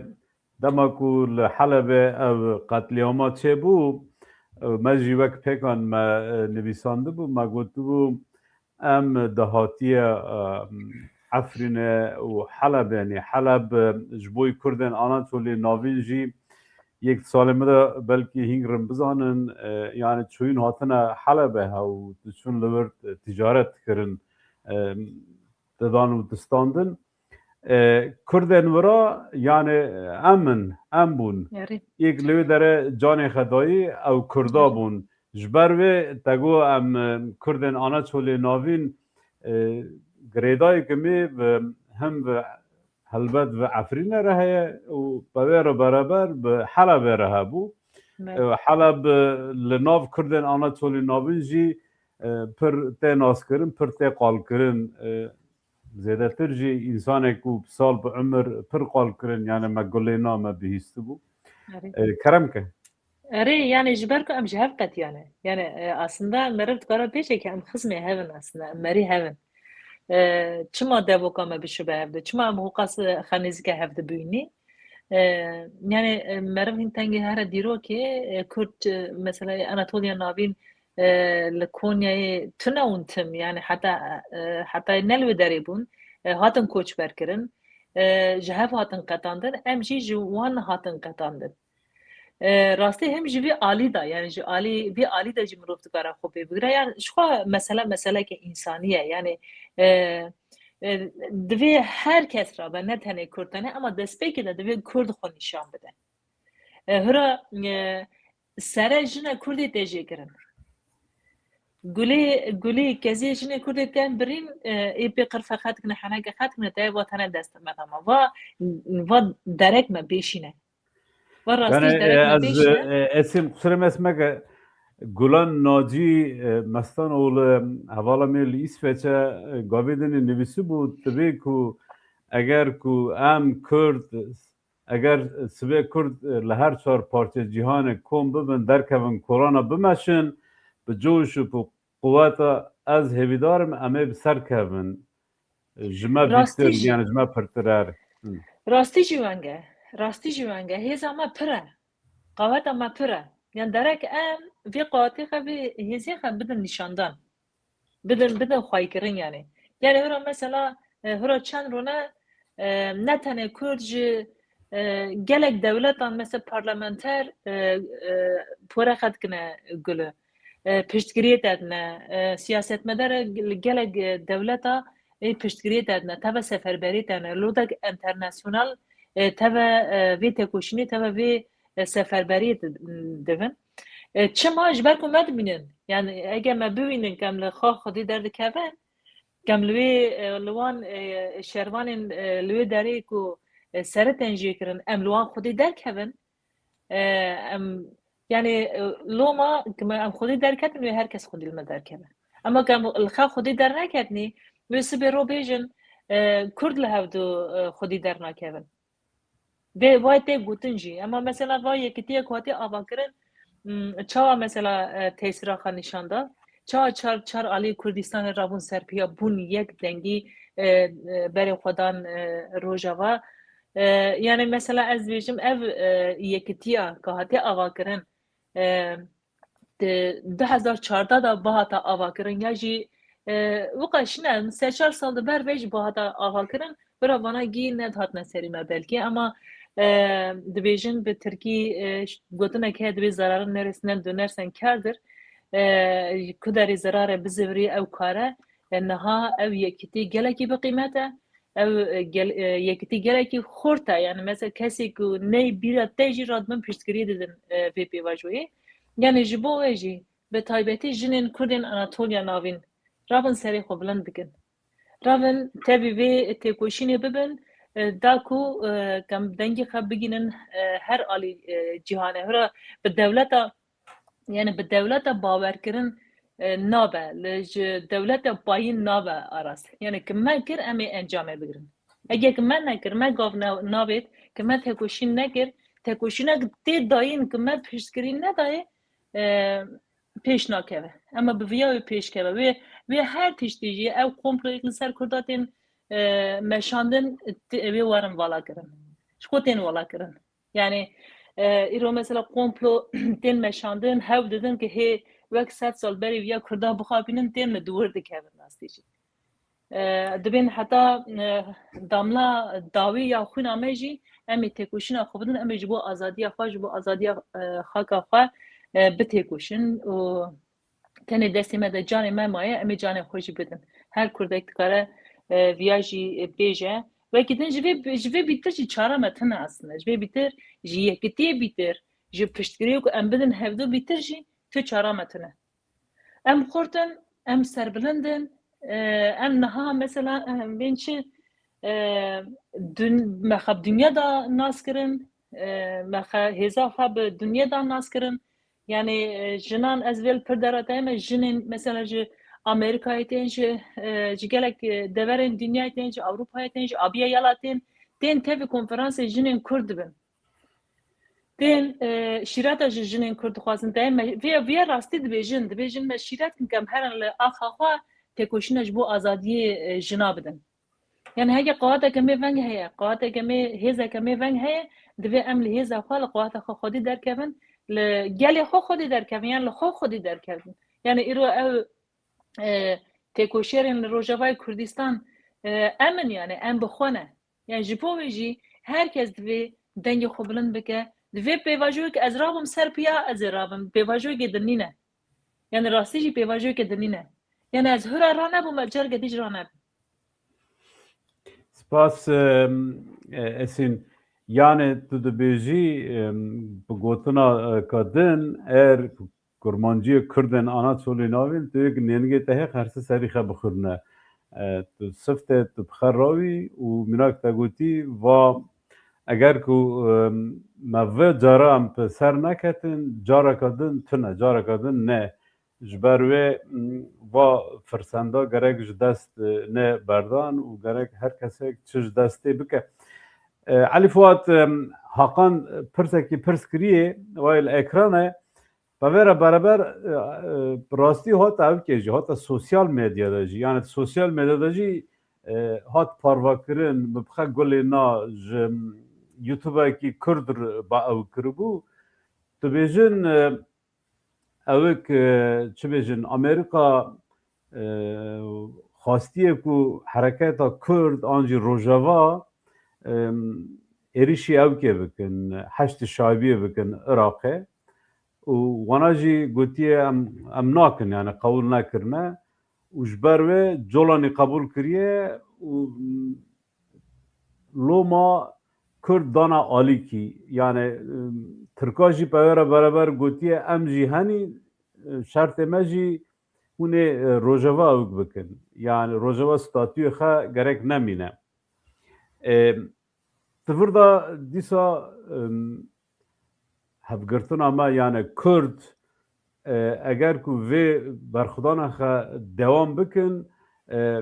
dema ku li Helebê ev qetlîama çêbû, e, me jî wek pêkan me, e, nivîsandibû, me gotibû, em dahatiye, e, Efrînê û Helebê, yanî Heleb, e, ji bo Kurdên Anatolî Navîn jî yek salê min de belkî hîn rin bizanin, e, yani çûyîn hatine Helebê he û diçûn li wir ticaret dikirin, e, didan û distandin. E, Kurdên wira, yani em in, em bûn. Erê. Yek li wê derê canê xwe dayî, ew Kurda bûn. Ji ber wê te got em, e, Kurdên Anatolê Navîn, e, girêdayeke me bi, him bi helbet bi Efrînê re heye û bi wê re bereber bi Helebê re hebû. Evet. E, Heleb, e, li nav Kurdên Anatolê Navîn jî, e, pir tê naskirin, pir tê qalkirin. E, zêdetir jî însanek ku sal bi umir pir qalkirin, yani me gulê na me bihîstibû. Erê. E, kerem ke. Erê, yani ji ber ku em ji hev qetiyane. Yani, e, aslında meriv dikare bêje ke em xizmê hev in aslında, em merî hev in. E, çima devoka me bişibe hev de? Çima em hoqas xenêzike hev de bûyînî? E, yani, e, meriv hîn tengê here dîrokê, e, Kurd, e, mesela Anatoliya Navîn, e, li Konyayê tune ûn tim, yani heta, e, heta ne li wê derê bûn, e, hatin koçber kirin, e, ji hev hatin qetandin, em jî ji wan hatin qetandin. E, rastî hem ji vî alî de, yani ji alî, vî alî de jî mirov dikare xwe pê bigire. Yani ji xwe mesele, meseleke însanî ye. Yani, e, e, divê her kes rabe, ne tenê Kurd tenê, ama destpêkê de divê Kurd xwe nîşan bide. E, hira, e, sere jine Kurdê tê jê kirin. Gulê, gulê kezê jinê Kurdê tên birîn, e, ê pê qirfe xetkine, heneke xetkine, te va tene dest me dama. Va, va derek me bêşîne. Va rastî Yani, derek e, me ez, bêşîne. E, Esim, qusirê me meke, Gulan Nacî, e, Mestanoğlu, hevala me li Îsveç'e, e, gavê dinê nivîsî bû, divê ku eger ku em Kurd, eger sibê Kurd, e, li her çar parçe cîhanê kom bibin, derkevin, korana bimeşin, bi coş û bi quweta, ez hêvîdar im, em ê bi ser kevin. Ji me Rastî bîtir, jî. Yani ji me pirtir er. Hı. Rastî jî wenge. Rastî jî wenge. Hêza me pir e. Qaweta me pir e. Yani derek em vê qawetê xwe, vê hêzê xwe bidin nîşandan. Bidin, bidin xweykirin yani. Yani hira mesela, e, hira çend rone, e, ne tenê Kurd ji, e, gelek dewletan mesela parlamenter, e, e, pore xetkine gulu. E, piştgiriyê te dine, e, siyasetmedere gelek, e, dewleta, e, piştgiriyê te dine, teve seferberiyê te dine. Lodek enternasyonal, e, teve, e, vê têkoşînê, teve vê, e, seferberiyê di-, divin. E, çima? Ji ber ku me dibînin. Yani, ege me bibînin ku em li xwe Xwedî derdikevin, ku em li wê, e, li wan, e, şervanên, e, li wê derê ku, e, sere tên jê kirin, em li wan Xwedî derkevin, e, em, yani, e, loma ku me, em Xwedî derketin, wê her kes Xwedî li me derkeve. Ema ku em li xwe Xwedî derneketnî, wê sibê ro bêjin, e, Kurd li hevdu, e, Xwedî dernakevin. Vê, vay tê gotin jî. Ema mesela va yekitiye ku hatiye avakirin, m, çawa mesela, e, tesîra xwe nîşan da? Çawa çar, çar alî Kurdistanê rabûn serpiya, bûn yek dengî, e, e, berê xwe dan, e, Rojava? E, yani mesela ez dibêjim ev, e, yekitiya ku hatiye avakirin, e, di du hezar çardeh de bihata avakirin ya jî, e, wika şine, sê çar sal di ber vê jî bihata avakirin, bira vana gî nedihatine serî me belkî, ama, e, dibêjin bi tirkî, e, ş-, gotinek heye, dibê zararın neresinden dönersen kârdır. E, ku derê zarare bizivirî ew kare, e, niha ew yekîtî gelekî bi qîmet e. Ew, e, gel-, e, yekîtî gelekî xurt e. Yani mesela kesê ku ney bîra te jî radibin piştgiriyê didin, e, vê pêvajoyê. Yani ji bo wê jî bi taybetî jinên Kurdên Anatoliya Navîn rabin serê xwe bilind bikin. Rabin tevî vê têkoşînê bibin, e, da ku, e, kem dengê xwe bigînin, e, her alî, e, cîhanê. Hira bi dewleta, yani bi dewleta bawerkirin, e, nabe, li ji dewleta payîn nabe arast. Yani ki me kir, em ê encamê bigirin. Eger ki me nekir, me gav ne-, navêt, ki me têkoşîn nekir, têkoşînek tê dayîn ki me piştgirî nedayê, e, pêş nakeve. Ema bi viya wê pêş keve. Wê, wê her tiştî jî ew komployek li ser Kurda tên, e, meşandin, ti-, wê werin vala kirin. Ji xwe tên vala kirin. Yani, e, îro mesela komplo tên meşandin, hew didin ki hê wek sed sal berî viya Kurda bixapînin, tên li dûr dikevin rastî jî. E, dibên heta, e, damla dawî ya xwîna me jî em ê têkoşîna xwe bidin, em ê ji bo azadiya xwe, ji bo azadiya, e, xaka xwe, e, bitêkoşin û tenê destê me de canê me maye, em ê canê xwe jî bidin. Her Kurdek dikare, e, viya jî bêje. Wekî din ji vê, ji vê bîtir jî çara me tune aslında. Ji vê bîtir, ji yekitiyê bîtir, ji piştgiriyê ku em bidin hevdu bîtir jî tu çara me tune. Em xurt in, em serbilind in, e, em niha mesela, e, bên çi, e, dun-, me xwe bi dinya da nas kirin, e, me xwe hêza xwe bi dinya da nas kirin. Yani, e, jinan ez vê li pir deratayê me, jinên mesela ji Amerîkayê tên, ji, e, ji gelek, e, deverên dinyayê tên, ji Ewropayê tên, ji abiya yala tên, tên tevî konferansê jinên Kurd dibin. Tên, e, şîreta ji jinên Kurd dixwazin. Te me vê, vê rastî dibêjin. Dibêjin me şîret kin, kem herin li axa xwe têkoşîna ji bo azadiyê, e, jina bidin. Yani heke qewateke me veng heye, qewateke me, hêzeke me veng heye, divê em li hêza xwe, li qewata xwe xwedî derkevin, li gelê xwe xwedî derkevin, yani li xwe xwedî derkevin. Yani îro ew, e, têkoşerên li Rojavayê Kurdistan, e, em in yani, em bi xwe ne. Yani ji bo wê jî her kes divê dengê xwe bilind bike. Divê pêvajoyek ez rabim ser piya, ez ê rabim. Pêvajoyekê din nîne. Yani rastî jî pêvajoyekê din nîne. Yani ez hira ranebûme, careke dî jî ranebim. Spas, em, e, Esin. Yani tu dibêjî, em, bi gotina, e, ka din, er Kurmanciyê Kurdên Anatolî navîn, tu yek nênigê te hê, her se serî xe bixurne. E, tu sifte, tu bi xe rawî û mînak te gotî, va eger ku, e, me vê cara em bi ser neketin, careka din tune, careka din ne. Ji ber wê, m, va firsenda gerek ji dest, e, ne berdan û gerek her kesek çi ji destê bike. E, Elî Fuat, e, Hakan pirsekî pirs kiriye, wayê li ekran e. Bi vê re bereber, e, e, bi rastî hate ew kê jî, hate sosyal medyada jî. Yani sosyal medyada jî, e, hat parvekirin, bi bixe gulê na ji YouTubeekî Kurd re ba ew kiribû. Dibêjin, e, ewik, e, çi bêjin, Amerîka, e, xwestiye ku hereketa Kurd an jî Rojava, e, êrişî ewkê bikin, Heşdî Şabiyê bikin Iraqê. Û wana jî gotiye em, em nakin, yani qebûl nekirine. Û ji ber wê Colanî qebûl kiriye û loma Kurd dana alîkî. Yani, em, Tirka jî peywe re bereber gotiye em jî henî, e, şertê me jî hûn ê, e, Rojava ewk bikin. Yani Rojava statûyê xwe gerek nemîne. E, Di vir de dîsa, em, hevgirtina me, yani Kurd, e, eger ku vê berxwedana xwe dewam bikin, e,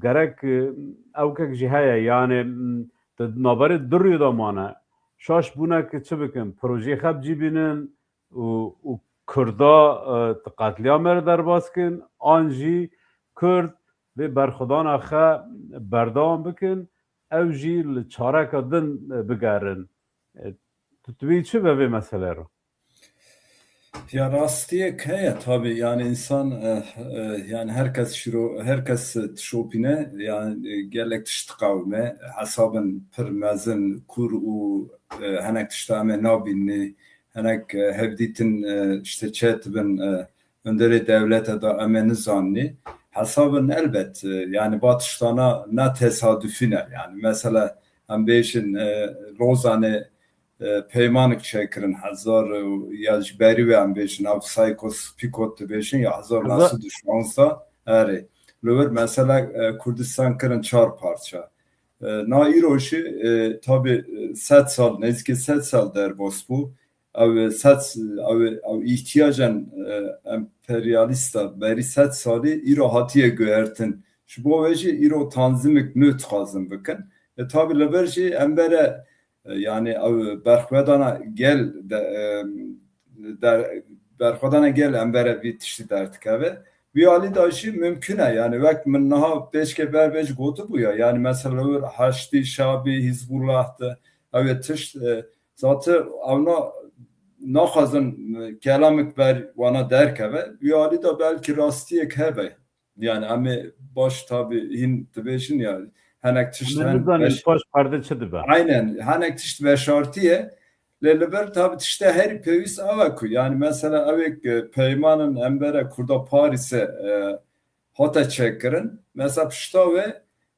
gerek, e, ewkek jî heye, yani, m, di navberê du rûyê de mane. Şaş bûne ki çi bikin? Projeyê xwe bi cî bînin û, û Kurda, e, di qetlîamê re derbas kin, an jî Kurd vê berxwedana xwe berdewam bikin, ew jî li çareka din, e, bigerin. E, tu, tu bî çi ve vê meselê re? Ya rastiyek heye tabi, yani insan, e, e, yani herkes şiro, herkes tişopîne, yani, e, gelek tişt diqewime, hesabin pir mezin, kur û, e, henek tişta em ê nabînî, henek, e, hevdîtin, e, işte çet bin, e, hunderê dewlete de em ê nizanî. Hesabin elbet, e, yani va tiştana ne tesadufî ne. Yani mesela em bêjin, e, Lozanê e, peymanik çêkirin hezar û ya ji berî wê em bêjin, ev Sykes-Picot dibêjin ya hezar neh sed û şonzde. Erê. Li wir mesela, e, Kurdistan kirin çar parça. E, na îro jî, e, tabî, e, sed sal, nêzîkî sed sal derbas bû. Ew sed, ew, ew îhtiyacên, e, emperyalîsta berî sed salî îro hatiye guhertin. Ji bo wê jî îro tanzîmek nû dixwazin bikin. E, tabî li vir jî em bere, e, yani ew berxwedana gel de, e, de, berxwedana gel em bere vî tiştî derdikeve. Vî alî de jî mimkun e. Yani wek min niha pêşke ber vê jî gotibû ya. Yani mesela li wir Haştî Şabî, Hizbullah de ew ê tişt, e, zate ewna naxwazin, e, kelamik ber wana derkeve. Vî alî de belkî rastiyek hebe. Yani em ê baş tabî hîn dibêjin ya, henek tişt Em ê hen nizanin beş-, paş perde çi dibe. Aynen, henek tişt veşartiye. Lê li vir tabî tişte herî pêwîst ew e ku, yani mesela ew ê, e, peymanin em bere Kurda Parîsê, e, hate çêkirin. Mesela pişta wê,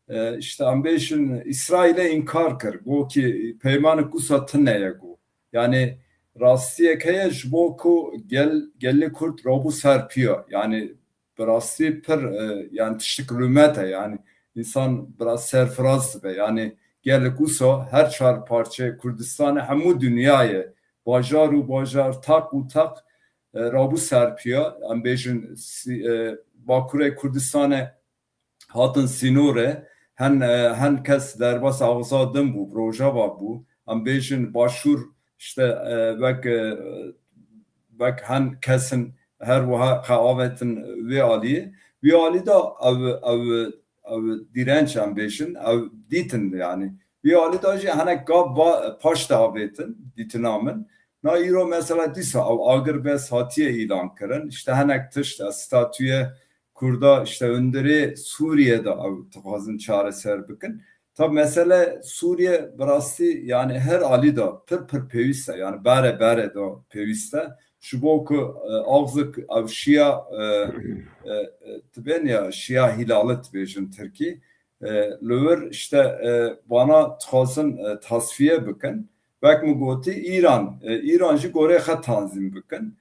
e, işte em bêjin Îsraîlê înkar kir. Got ki peymanik wisa tune ye got. Yani rastiyek heye ji bo ku gel, gelê Kurd rabû ser piya. Yani bi rastî pir, e, yani tiştik rûmet e. Yani însan biraz serfiraz dibe. Yani gelek wisa her çar parçeyê Kurdistanê hemû dinyayê, bajar û bajar, taq û taq, e, rabû ser piya. Em bêjin sî-, e, Bakurê Kurdistanê hatin sînorê, hen, e, hen kes derbas axiza din bû, Rojava bû. Em bêjin Başûr, işte, e, wek, e, wek hen kesin her wiha xwe avêtin vê aliyê. Vê alî de ew, ew, ew direnç em bêjin, ew dîtin yani. Vê alî de jî henek gav va-, paş de avêtin, dîtina min. Na îro mesela dîsa ew agirbest hatiye îlan kirin. İşte henek tişt, e, statûyê Kurda işte hundirê Sûriyê de ew dixwazin çareser bikin. Tabi mesele Sûriye bi rastî yani her alî de pir pir pêwîst e. Yani bare bare de pêwîst e. Ji bo ku, e, axzik ew şiya, e, e, e, tibên ya şiya hîlali dibêjin Tirkî. E, li wir işte, e, vana dixwazin, e, tasfiye bikin. Wek min gotî, Îran, e, Îran jî gorê xwe tanzîm bikin.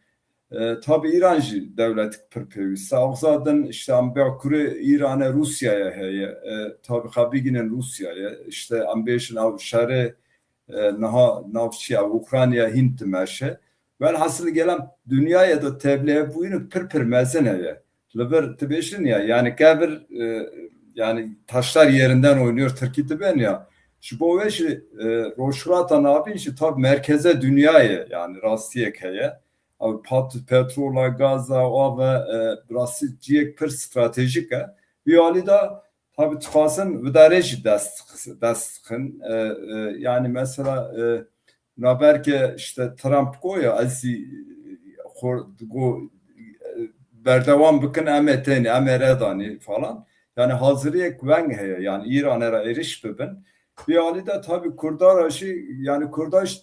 E, tabi Îran jî dewletik pir pêwîst e. Axza din işte em Bakurê Îranê Rûsyayê heye. E, tabi xwe bigînin Rûsyayê. İşte em bêjin ew şerê, e, niha navçî ew Ukrayna hîn dimeşe. Welhasil gelem dinyayê de tevlihevbûyîn pir pir mezin heye. Li vir dibêjin ya, yani kevir, e, yani taşlar yerinden oynuyor Tirkî dibên ya. Ji bo wê jî, e, Rojhilata Navîn jî tabi merkeze dinyayê, yani rastiyek heye. Ew pat-, petrola, gaza, ava, e, bi rastî ciyek pir stratejik e. Vî alî de tabi dixwazin vidarê jî dest, dest dixin. E, e, yani mesela, e, naberke işte Trump goya ez zî xor-, go, e, berdewam bikin, em ê tênî, em ê redanî falan. Yani haziriyek weng heye. Yani Îranê re êrîş bibin. Vî alî de tabi Kurda re jî, yani Kurda jî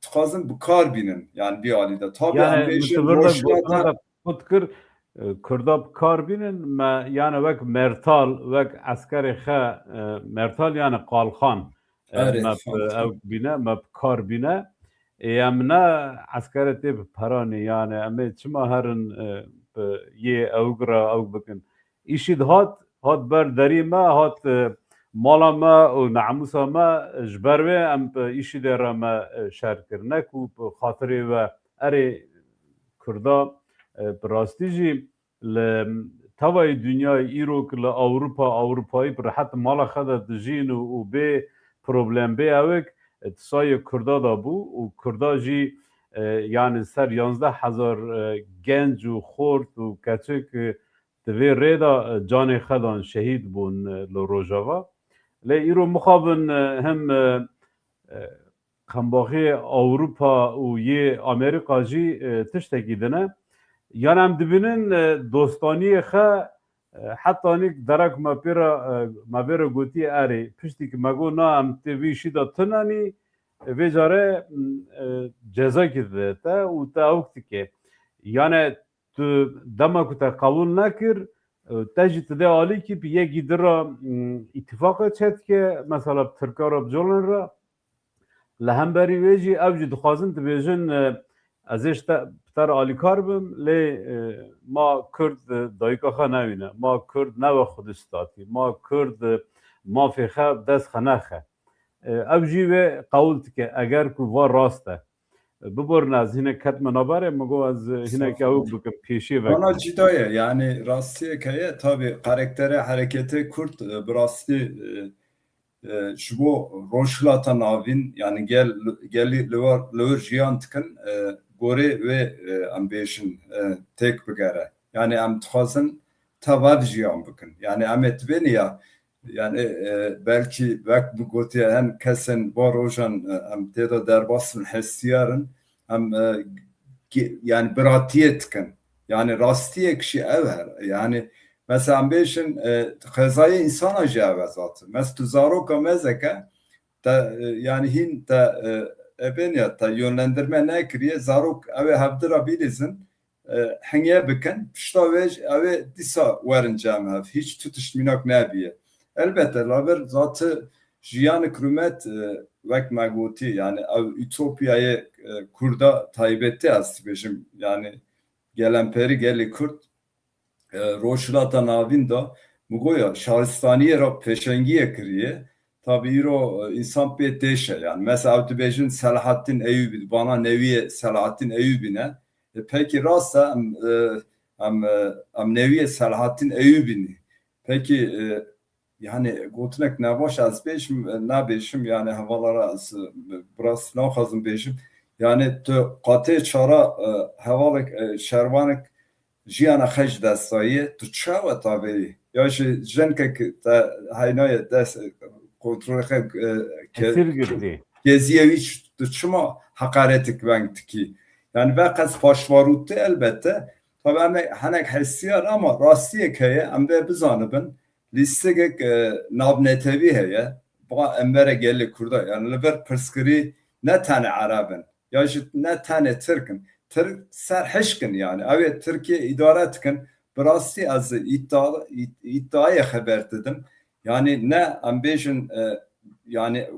dixwazin bi kar bînin. Yani vî alî de. Tabi Yani em bêjin min tu vir de Rojhilata gotina de qut kir, e, Kurda bi kar bînin, me, yani wek mertal, wek eskerê xe, e, mertal yani qalxan, e, Erê, me bi, qalxan. Ew bîne, me bi kar bîne. Ê, em ne eskerê tê bi peranê, yani em ê çima herin, e, bi yê ewg re ew bikin? Îşîd hat, hat ber derî me, hat, e, mala me û namûsa me, ji ber wê em bi Îşîdê re me, e, şer kir. Ne ku bi xatirê we erê Kurda, e, bi rastî jî li tevayî dinyayê îro ki li Ewropa, Ewropayî bi rehet mala xwe de dijîn û, û bê problem, bê ewek, e, di sayê Kurda de bû û Kurda jî, e, yani ser yanzdeh hezar, e, genc û xort û keçik, e, di vê rê de, e, canê xwe dan, şehîd bûn, e, li Rojava. Lê îro mixabin, e, him, e, e, qembaxê Ewropa û yê Amerîka jî, e, tiştekî din e. Yan em dibînin, e, dostaniyê xe, e, heta nîk derek me pê re, e, me vê re gotiye erê. Piştî ki me got na em tê vî îşî de tunenî, e, vê care, m, e, cezakî dide te û te ewk dike. Yane tu dema ku te qebûl nekir, e, te jî tu dê alîkî bi yekî di re, m, îtîfaqa çêdike, mesela bi Tirka re, bi colan re, Li hemberî wê jî ew jî dixwazin dibêjin, e, ez ê ji te, bi te re alîkar bim, lê, e, ma Kurd, e, dayika xwe newîne, ma Kurd newe xwedîstatî, ma Kurd, e, mafê xwe bi dest xwe nexe. E, ew jî wê qewûl dike, eger ku va rast e. E, biborin ez hinek ketime naberê, min got ez, e, hinek ew bikim, pêşî vekim. Bana cî daye, yani rastiyek heye, tabi karakterê hereketê Kurd, e, bi rastî, e, e, ji bo Rojhilata Navîn, yani gel, gelî li wir, li wir jiyan dikin, e, gorê wê, e, em bêjin, e, têk bigere. Yani em dixwazin tev jiyan bikin. Yani em ê dibêne ya, yani, e, belkî wek bi gotiye hem kesên va rojan, e, em tê de derbas in, hestiyar in, em, e, ge-, yani biratiyê dikin. Yani rastiyek jî ev her. Yani mesela em bêjin, e, xwezayê însana jî ev e zaten. Mes tu zaroka mezeke, te, e, yani hîn te, e, ebên ya te yönlendirme nekiriye, zarok ew ê hevdira bîlîzin, e, hingê bikin, pişta wê ew ê dîsa werin cem hev. Hiç tu tişt mînak nebiye. Elbette, laber zatî jiyanik rûmet, e, wek me gotî, yani ew ütopyayê, e, Kurda taybetî ez dibêjim, yani gelemperî gelê Kurd, e, Rojhilata Navîn de, min got ya, şaristaniyê re pêşengiyê kiriye. Tabi îro, e, însan pê têşe, yani. Mesela ew dibêjin Selahattîn Eyûbî, bana newiyê Selahattîn Eyûbî ne. E, pekî rast e, em, e, em, e, em newiyê Selahattîn Eyûbî ne. Pekî, e, yani gotinek nebaş ez bêjim, e, nabêjim, yani hevala re ez, e, bi rastî naxwazim bêjim. Yani tu qatê çara, e, hevalek, e, şervanek jiyana xwe ji dest daye, tu çawa tavêyî? Ya ji jinkek te heynaye dest, e, kontrolê xwe, e, ke-, Esir girtî. Keziye wî ç-, tu çima heqaretik weng dikî? Yani veqez paşvarûtî elbette. Tabi em ê henek hestiyar ama rastiyek heye, em vê bizanibin. Lîstikek, e, navnetewî heye. Ba em vere gelê Kurda. Yani li vir pirsgirî ne tenê Ereb in. Ya jî ne tenê Tirk in. Tirk serhişk in yani. Ew ê Tirkiye îdare dikin. Bi rastî ez îddia-, îd-, îddiayê xeber didim. Yani ne em bêjin, e, yani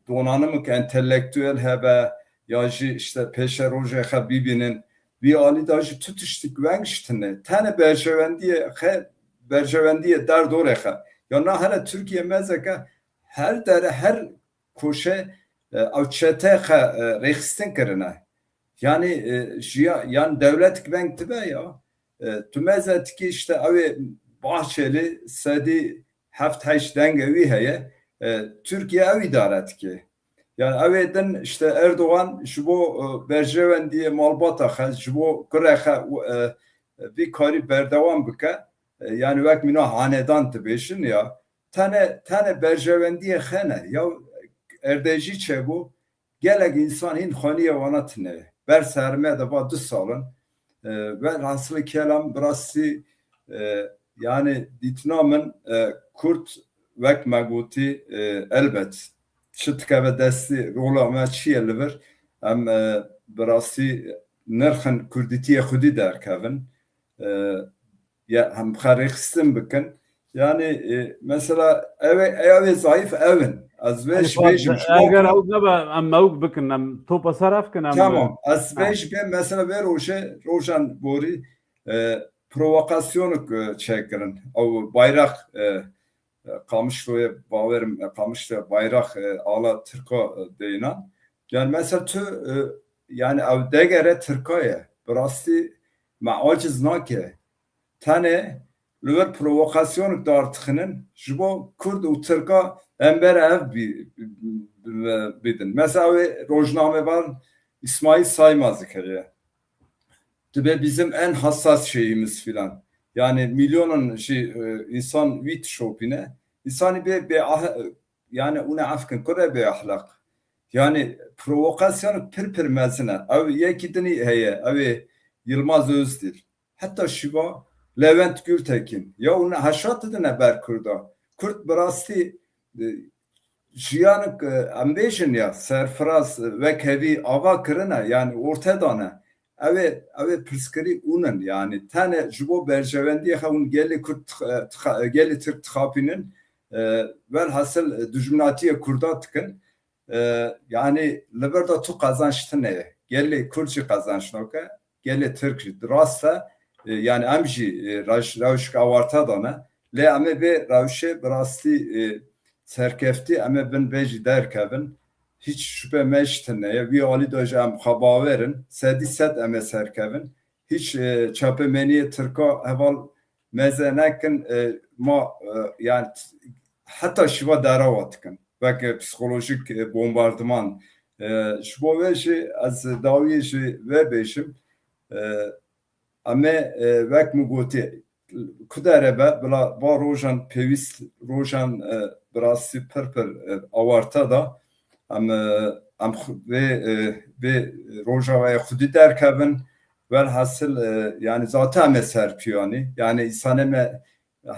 donanimik entelektuel hebe ya jî işte pêşerojê xwe bibînin. Vî alî de jî tu tiştik weng ji tine. Tenê berjewendiyê xe-, berjewendiyê derdorê xe. Ya na here Tirkiye mezeke her dere, her koşe, e, ew çete xe, e, rêxistin kirine. Yani, e, jiya-, yan dewletik veng dibe ya. E, tu meze dikî işte ew ê Bahçeli sedî heft heşt dengê wî heye. E, Tirkiye ew îdare dike. Yani ew ê din işte Erdogan ji bo, e, berjewendiyê malbata xe, ji bo kurê xe, e, vî karî berdewam bike. E, yani wek mîna hanedan dibêjin ya. Tenê, tenê berjewendiyê xe ne. Ya erdê jî çêbû, gelek însan hîn xaniyê wana tine. Ber serme de va du sal in. E, velhasilî kelam bi rastî, e, yani dîtina min, e, Kurd wek me gotî, e, elbet çi dikeve destî rola me çi ye li vir, em, e, bi rastî nirxin Kurdîtiyê xwedî derkevin. E, ya hem xwe rêxistin bikin. Yani, e, mesela ew ê, ew ê zayıf ew in. Ez vê Hani ji bêjim, ji bo eger ew nebe, em mewk bikin, em topa ser ev kin, em Tamam. Ez vê Tamam. ji bê mesela vê roje, rojan borî, e, provokasyonik, e, çêkirin. Ew bayraq, e, e, Qamişloyê bawerim, e, Qamişlo bayraq, e, ala Tirka, e, deynan. Yani mesela tu, e, yani ew degere Tirka ye. Bi rastî me aciz nake. Tenê li wir provokasyonik dartixinin ji bo Kurd û Tirka em ber ev bî-, bi-, bidin. Mesela wê rojnamevan Îsmaîl Saymaz dikiriye. Dibe bizim en hassas şeyimiz filan. Yani milyonan jî, e, insan wî dişopîne. Însanî bê, bê ah-, yani, û ne efkin kure bê ahlak. Yani provokasyon pir pir mezin e. Ew yekî dinî heye, ew ê Yilmaz Özdil. Heta şiva Levent Gültekin. Ya û ne heşat didine ber Kurda. Kurd bi rastî, e, jiyanik, e, em bêjin ya, serfiraz, e, wek hevî ava kirine, yani orte dane. Ew ê, ew ê pirsgirî hûn in, yani tenê ji bo berjewendiyê xwe hûn gelê Kurd tix-, e, tixa-, e, gelê Tirk dixapînin, e, welhasil, e, dijminatiyê Kurda dikin. E, yani li vir de tu qezenç tune ye. Gelê Kurd jî qezenç nake, gelê Tirk jî. Rast e, e, yani em jî, e, rewş-, rewşek awarte de ne. Lê em ê vê rewşê bi rastî, e, serkeftî em ê bin vê jî derkevin. Hiç şüphe me jî tune ye. Wî alî de jî em xwe bawer in. Sedî sed em ê serkevin. Hiç, e, çapemeniyê Tirka heval meze nekin, e, ma, e, yani t-, heta şiva derawa dikin. Wek, e, psikolojik, e, bombardiman. E, ji bo vê jî ez dawiyê jî vê bêjim. E, em ê, e, wek min gotî, ku dere be, bila va rojan pêwîst, rojan, e, bi rastî pir pir, e, awarte da. Em, e, em xu-, vê, e, vê roja wê xwedî derkevin. Welhasil, e, yani zaten me ser piyanî. Yani îsanê me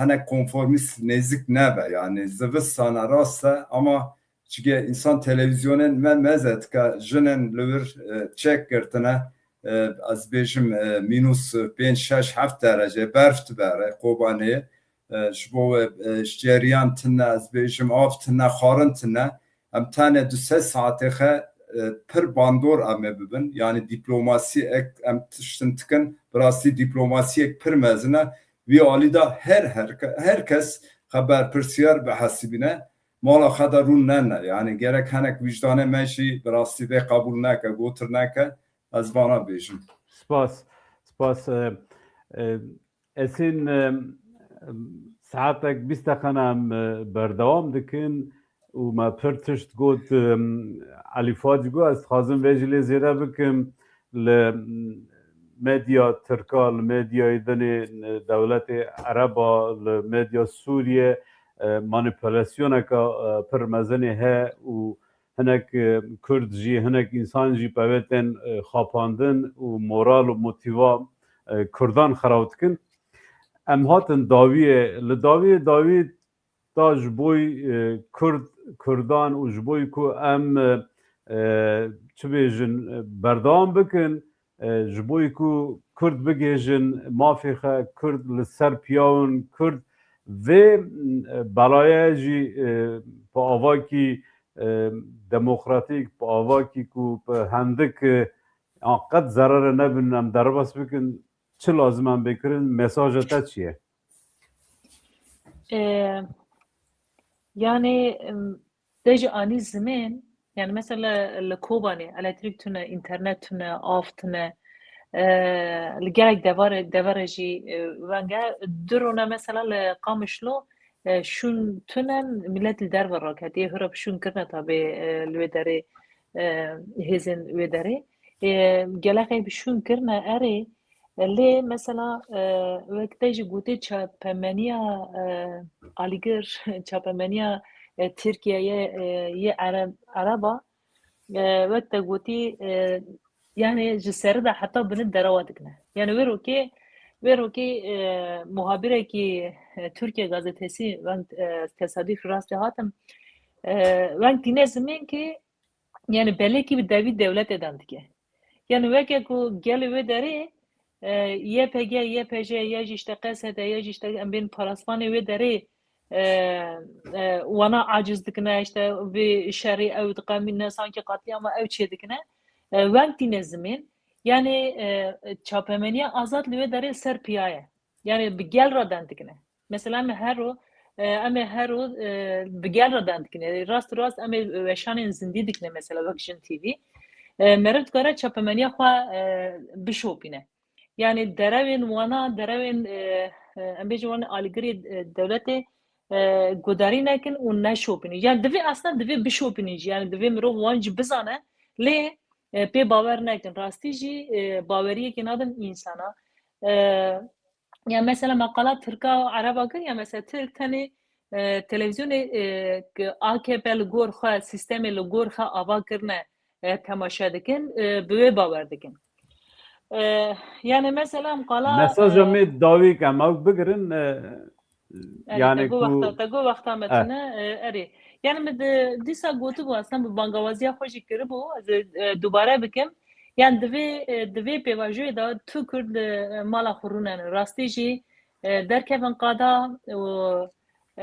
hinek konformîst nêzik nebe. Yani zivistane rast e ama çike însan televîzyonên me meze dike, jinên li wir, e, çek girtine, e, ez bêjim, e, mînus pênc, şeş, heft derece berf dibere Kobanê. E, ji bo we, e, ji ceriyan tune, ez bêjim av tune, xwarin tune. Em tenê du sê saetê xe, e, pir bandor em ê bibin. Yani dîplomasî ek em tiştin dikin, bi rastî dîplomasiyek pir mezin e. Wî alî de her, her, her kes xwe berpirsiyar bihesibîne. Mala xwe de rûn nene. Yani gerek hinek wîcdanê me jî bi rastî vê qebûl neke, gotir neke. Ez vana bêjim. Spas. Spas. E, e, Esîn, e, saetek bîst deqe ne em, e, berdewam dikin û me pir tişt got, e, Elîfa jî got, ez dixwazim vê jî lê zêde bikim. Li medya Tirka, li medyayê dinê, e, dewletê Ereba, li medya Sûriye, e, manîpulasyoneke, e, pir mezinê heye û hinek, e, Kurd jî, hinek însan jî pevê tên, e, xapandin û moral û motîva, e, Kurdan xerab dikin. Em hatin dawiyê, li dawiyê dawî ta ji boy, e, Kurd, Kurdan û ji boy ku em, e, e, çi bêjin, e, berdewam bikin, e, ji bo ku Kurd bigihêjin mafê xwe, Kurd li ser piyawin, Kurd vê, e, belaye jî, e, bi avakî, e, demokratîk, bi avakî ku bi hendik, e, an qet zerere nebin, em derbas bikin, çi lazim em bê kirin, mesaja te çi ye? E, yani, em, Te jî anî zimên, yani mesela li Kobanê elektrik tune, internet tune, av tune, e, li gelek devare, devere jî, e, wenge. Du rûne mesela li Qamişlo, e, şûn tune, millet li derve raketiye, hira bi şûn kirine tabê, e, li wê derê, e, hêzên wê derê. E, gelek ê bi şûn kirine erê, Lê mesela, e, wek te jî gotê çapemeniya, e, alîgir, çapemeniya, e, Tirkiyeyê, e, yê Ere-, Ereba, e, wek te gotî, e, yani ji serî de heta binî derewa dikine. Yani wê rokê, wê rokê, e, muhabirekî, e, Türkiye gazetesi, ben, e, tesadüf rastê hatim, e, weng tîne zimên ki, yani belekî bi devî dewletê dan dike. Yani weke ku gelê wê derê, e, Y P G, Y P J, ya jî işte K S D, ya jî işte em bên parasvanê wê derê, e, e, wana aciz dikine, işte vê şerî ew diqemîne, sanki qatliyama ew çê dikine. E, weng tîne zimên. Yani, e, çapemeniya azad li wê derê ser piya ye. Yani bi gel re deng dikine. Mesela em ê her ro, e, em ê her ro, e, bi gel re deng dikin. Rast rast em ê weşanên zindî dikine mesela wek Jin T V. E, meriv dikare çapemeniya xwe, e, bişopîne. Yani derewên wana, derewên, e, e, em bêjin wan alîgirê, e, dewletê, e, gudarî nekin û neşopînin. Yani divê aslında divê bişopînin jî. Yani divê mirov wan jî bizane. Lê, e, pê bawer nekin. Rastî jî, e, baweriyekê nadin însana. E, Ya mesela me qala Tirka û Ereba kir, ya mesela Tirk tenê, e, televîzyonê, e, ki A K P li gor xwe, sîstemê li gor xwe ava kirine, e, temaşe dikin, e, bi wê bawer dikin. E, yani mesela em qala, Mesaja e, me dawî ke em ew bigirin, e, Erê, yani te got ku wexta, te got wexta me, eh, tune, e, erê. Yani min di, dîsa gotibû, aslında bi bangawaziya xwe jî kiribû, ez ê, e, dubare bikim. Yani di vê, e, di vê pêvajoyê de tu Kurd li, e, mala xwe rûnene. Rastî jî, e, derkevin qada û,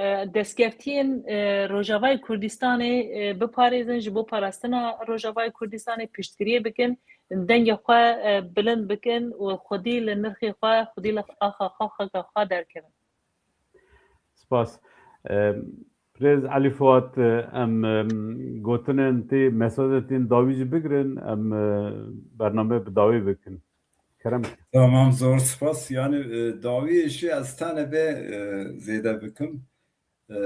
e, destkeftiyên, e, Rojavayê Kurdistanê, e, biparêzin, ji bo parastina Rojavayê Kurdistanê piştgiriyê bikin, dengê xwe, e, bilind bikin û xwedî li nirxê xwe, xwedî li axa xwe, xaka xwe derkevin. Spas. Em, Birêz Elî Fuat, em, em, gotinên tê, mesajê tê dawî jî bigirin, em, e, bername bi dawî bikin. Kerem. Tamam, zor spas. Yani, e, dawiyê jî ez tane bê, e, zêde bikim. E,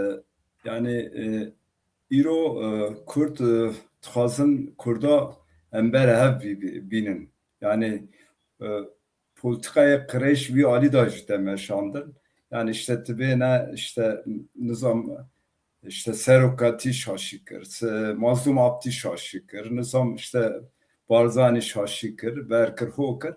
yani, e, îro, e, Kurd, e, dixwazin Kurda em bere hev bî-, bî-, bînin. Yani, e, politikayê qirêj wî alî de jî te meşandin. Yani işte tibê ne işte nizam, işte serokatî şaşî kir, se-, Mazlûm Abdî şaşî kir, nizam işte Barzanî şaşî kir, ber kir, ho kir.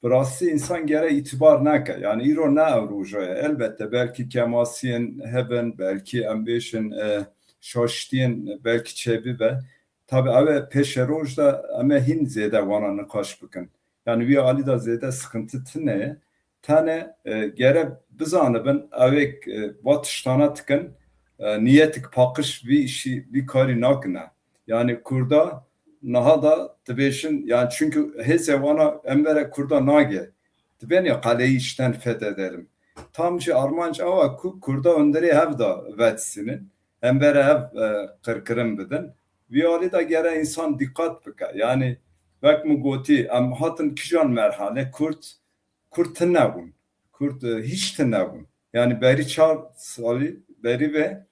Bi rastî însan gere îtibar neke. Yani îro ne ew roja ye. Elbette belkî kemasiyên hebin, belkî em bêjin, e, şaştiyên belkî çêbibe. Tabi ew ê pêşeroj de em ê hîn zêde wana niqaş bikin. Yani wî alî de zêde sıkıntı tine ye. Tane, e, gere bizanibin, ewêk, e, va tiştana dikin, e, niyetik paqij vî işî, vî karî nakine. Yani Kurda niha da dibêjin, yani çünkü hêzê wana em bere Kurda nage. Dibên ya qeleyî işten fethedelim. Tam jî armanc awa ku Kurda hundirê hev da vetsînin. Em bere hev, e, qirkirin bidin. Vî alî de gere însan dîqat bike. Yani wek min gotî, em hatin kijan merhale, Kurd, Kurd tune bûn. Kurd, e, hiç tune bûn. Yani berî çar salî, berî ve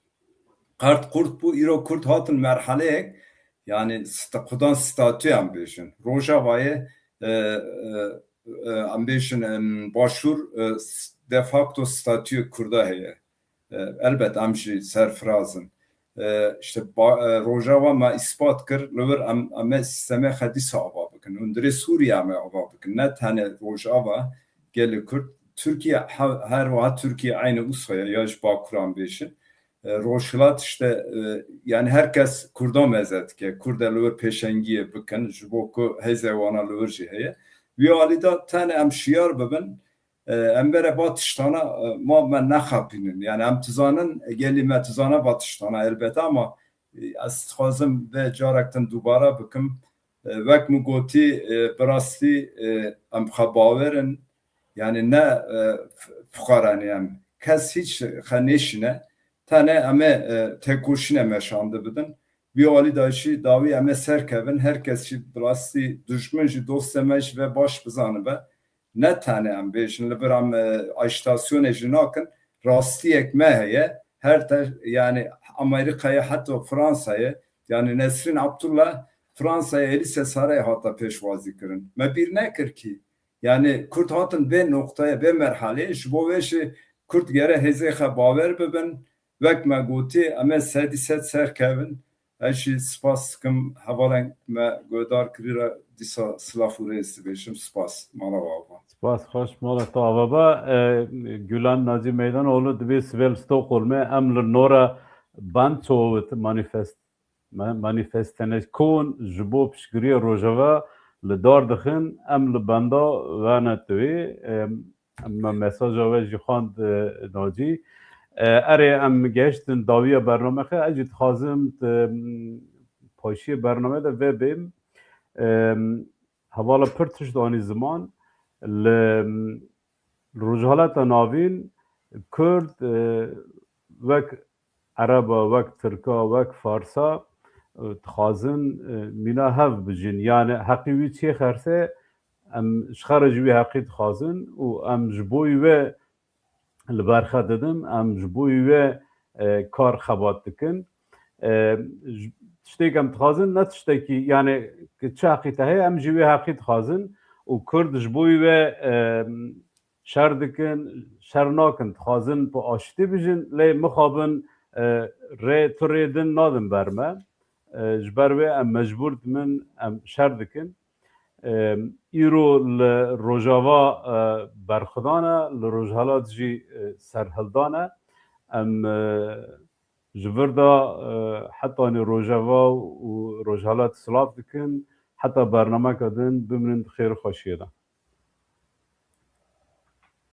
qert qurt bû, îro Kurd hatin merhaleyek, yani sta-, xudan statû em bêjin. Rojavayê, e, e, e, em bêjin, em, Başûr, e, s-, de facto statûyê Kurda heye. E, elbet em jî serfiraz in. E, işte ba-, e, Rojava me îspat kir, li wir em, em ê sîstemê xwe dîsa ava bikin. Hundirê Sûriye em ê ava bikin. Ne tenê Rojava, gelê Kurd. Tirkiye he-, her wiha Tirkiye eynî wisa ye, ya ji Bakuran bêjin. E, Rojhilat işte, e, yani herkes Kurda meze dike. Kurd ê li wir pêşengiyê bikin, ji bo ku hêzê wana li wir jî heye. Vî alî de tenê em şiyar bibin, e, em bere ba tiştana, e, ma me nexapînin. Yani em dizanin, gelî me dizane ba tiştana elbet, ama, e, ez dixwazim vê carek din dubare bikim. E, wek min gotî, e, bi rastî, e, em xwe bawer in. Yani ne, e, f-, fuqaranê em. Kes hiç xwe nêşîne. Tenê em ê, e, têkoşîne meşandin bidin. Vî alî de jî dawî em ê serkevin. Her kes jî bi rastî dijmin jî dostê me jî ve baş bizanibe. Ne tenê em bêjin, li vir em, e, ajîtasyonê jî nakin. Rastiyek me heye. Her te-, yani Amerîkayê, heta Fransayê, yani Nesrîn Abdullah Fransayê êlî sê sereyê hate pêşwazî kirin. Me bîr nekir kî. Yani Kurd hatin vê noqteyê, vê merhaleyê, ji bo vê jî Kurd gere hêzê xwe bawer bibin. Wek me gotî, em ê sedî sed serkevin. Ez jî spas dikim hevalên me guhdar kirî re, dîsa silav û rêz dibêjim. Spas. Mala we ava. Spas, xweş, mala te ava be. E, Gulan Naci Meydanoğlu dibê sibê li Stockholmê, em li Nora Bantowit manifest-, ma-, manifestinekon ji bo piştgiriyê Rojava li dar dixin, em li benda we ne tu yê. E, Me mesaja we jî xwend, e, Nacî. E, erê, em gehiştin dawiya bername xwe, ez jî dixwazim di, m, paşiyê bername de vê bêm. E, hevala pir tişt anî ziman. Li, m, Rojhalata Navîn Kurd, e, wek Ereba, wek Tirka, wek Farsa, e, dixwazin, e, mîna hev bijîn. Yani heqî wî çê xerse, em ji xwe re ji wî heqî dixwazin û em ji bo wê li ber xwe didin, em ji bo wê, e, kar xebat dikin. E, ji, tiştêk em dixwazin, ne tiştekî, yani ki çi heqî te heye, em ji wê heqî dixwazin û Kurd ji bo wê, e, şer dikin, şer nakin, dixwazin bi aştî bijin, lê mixabin, e, rê, tu rê din nadin ber me. E, ji ber wê em mecbûr dimin, em şer dikin. E, îro li Rojava, e, berxwedan e, li Rojhilat jî, e, serhildan e. Em, e, ji vir de, e, hetanî Rojava û Rojhilat silav dikin, heta bernameke din bimînin di xêr û xweşiyê de.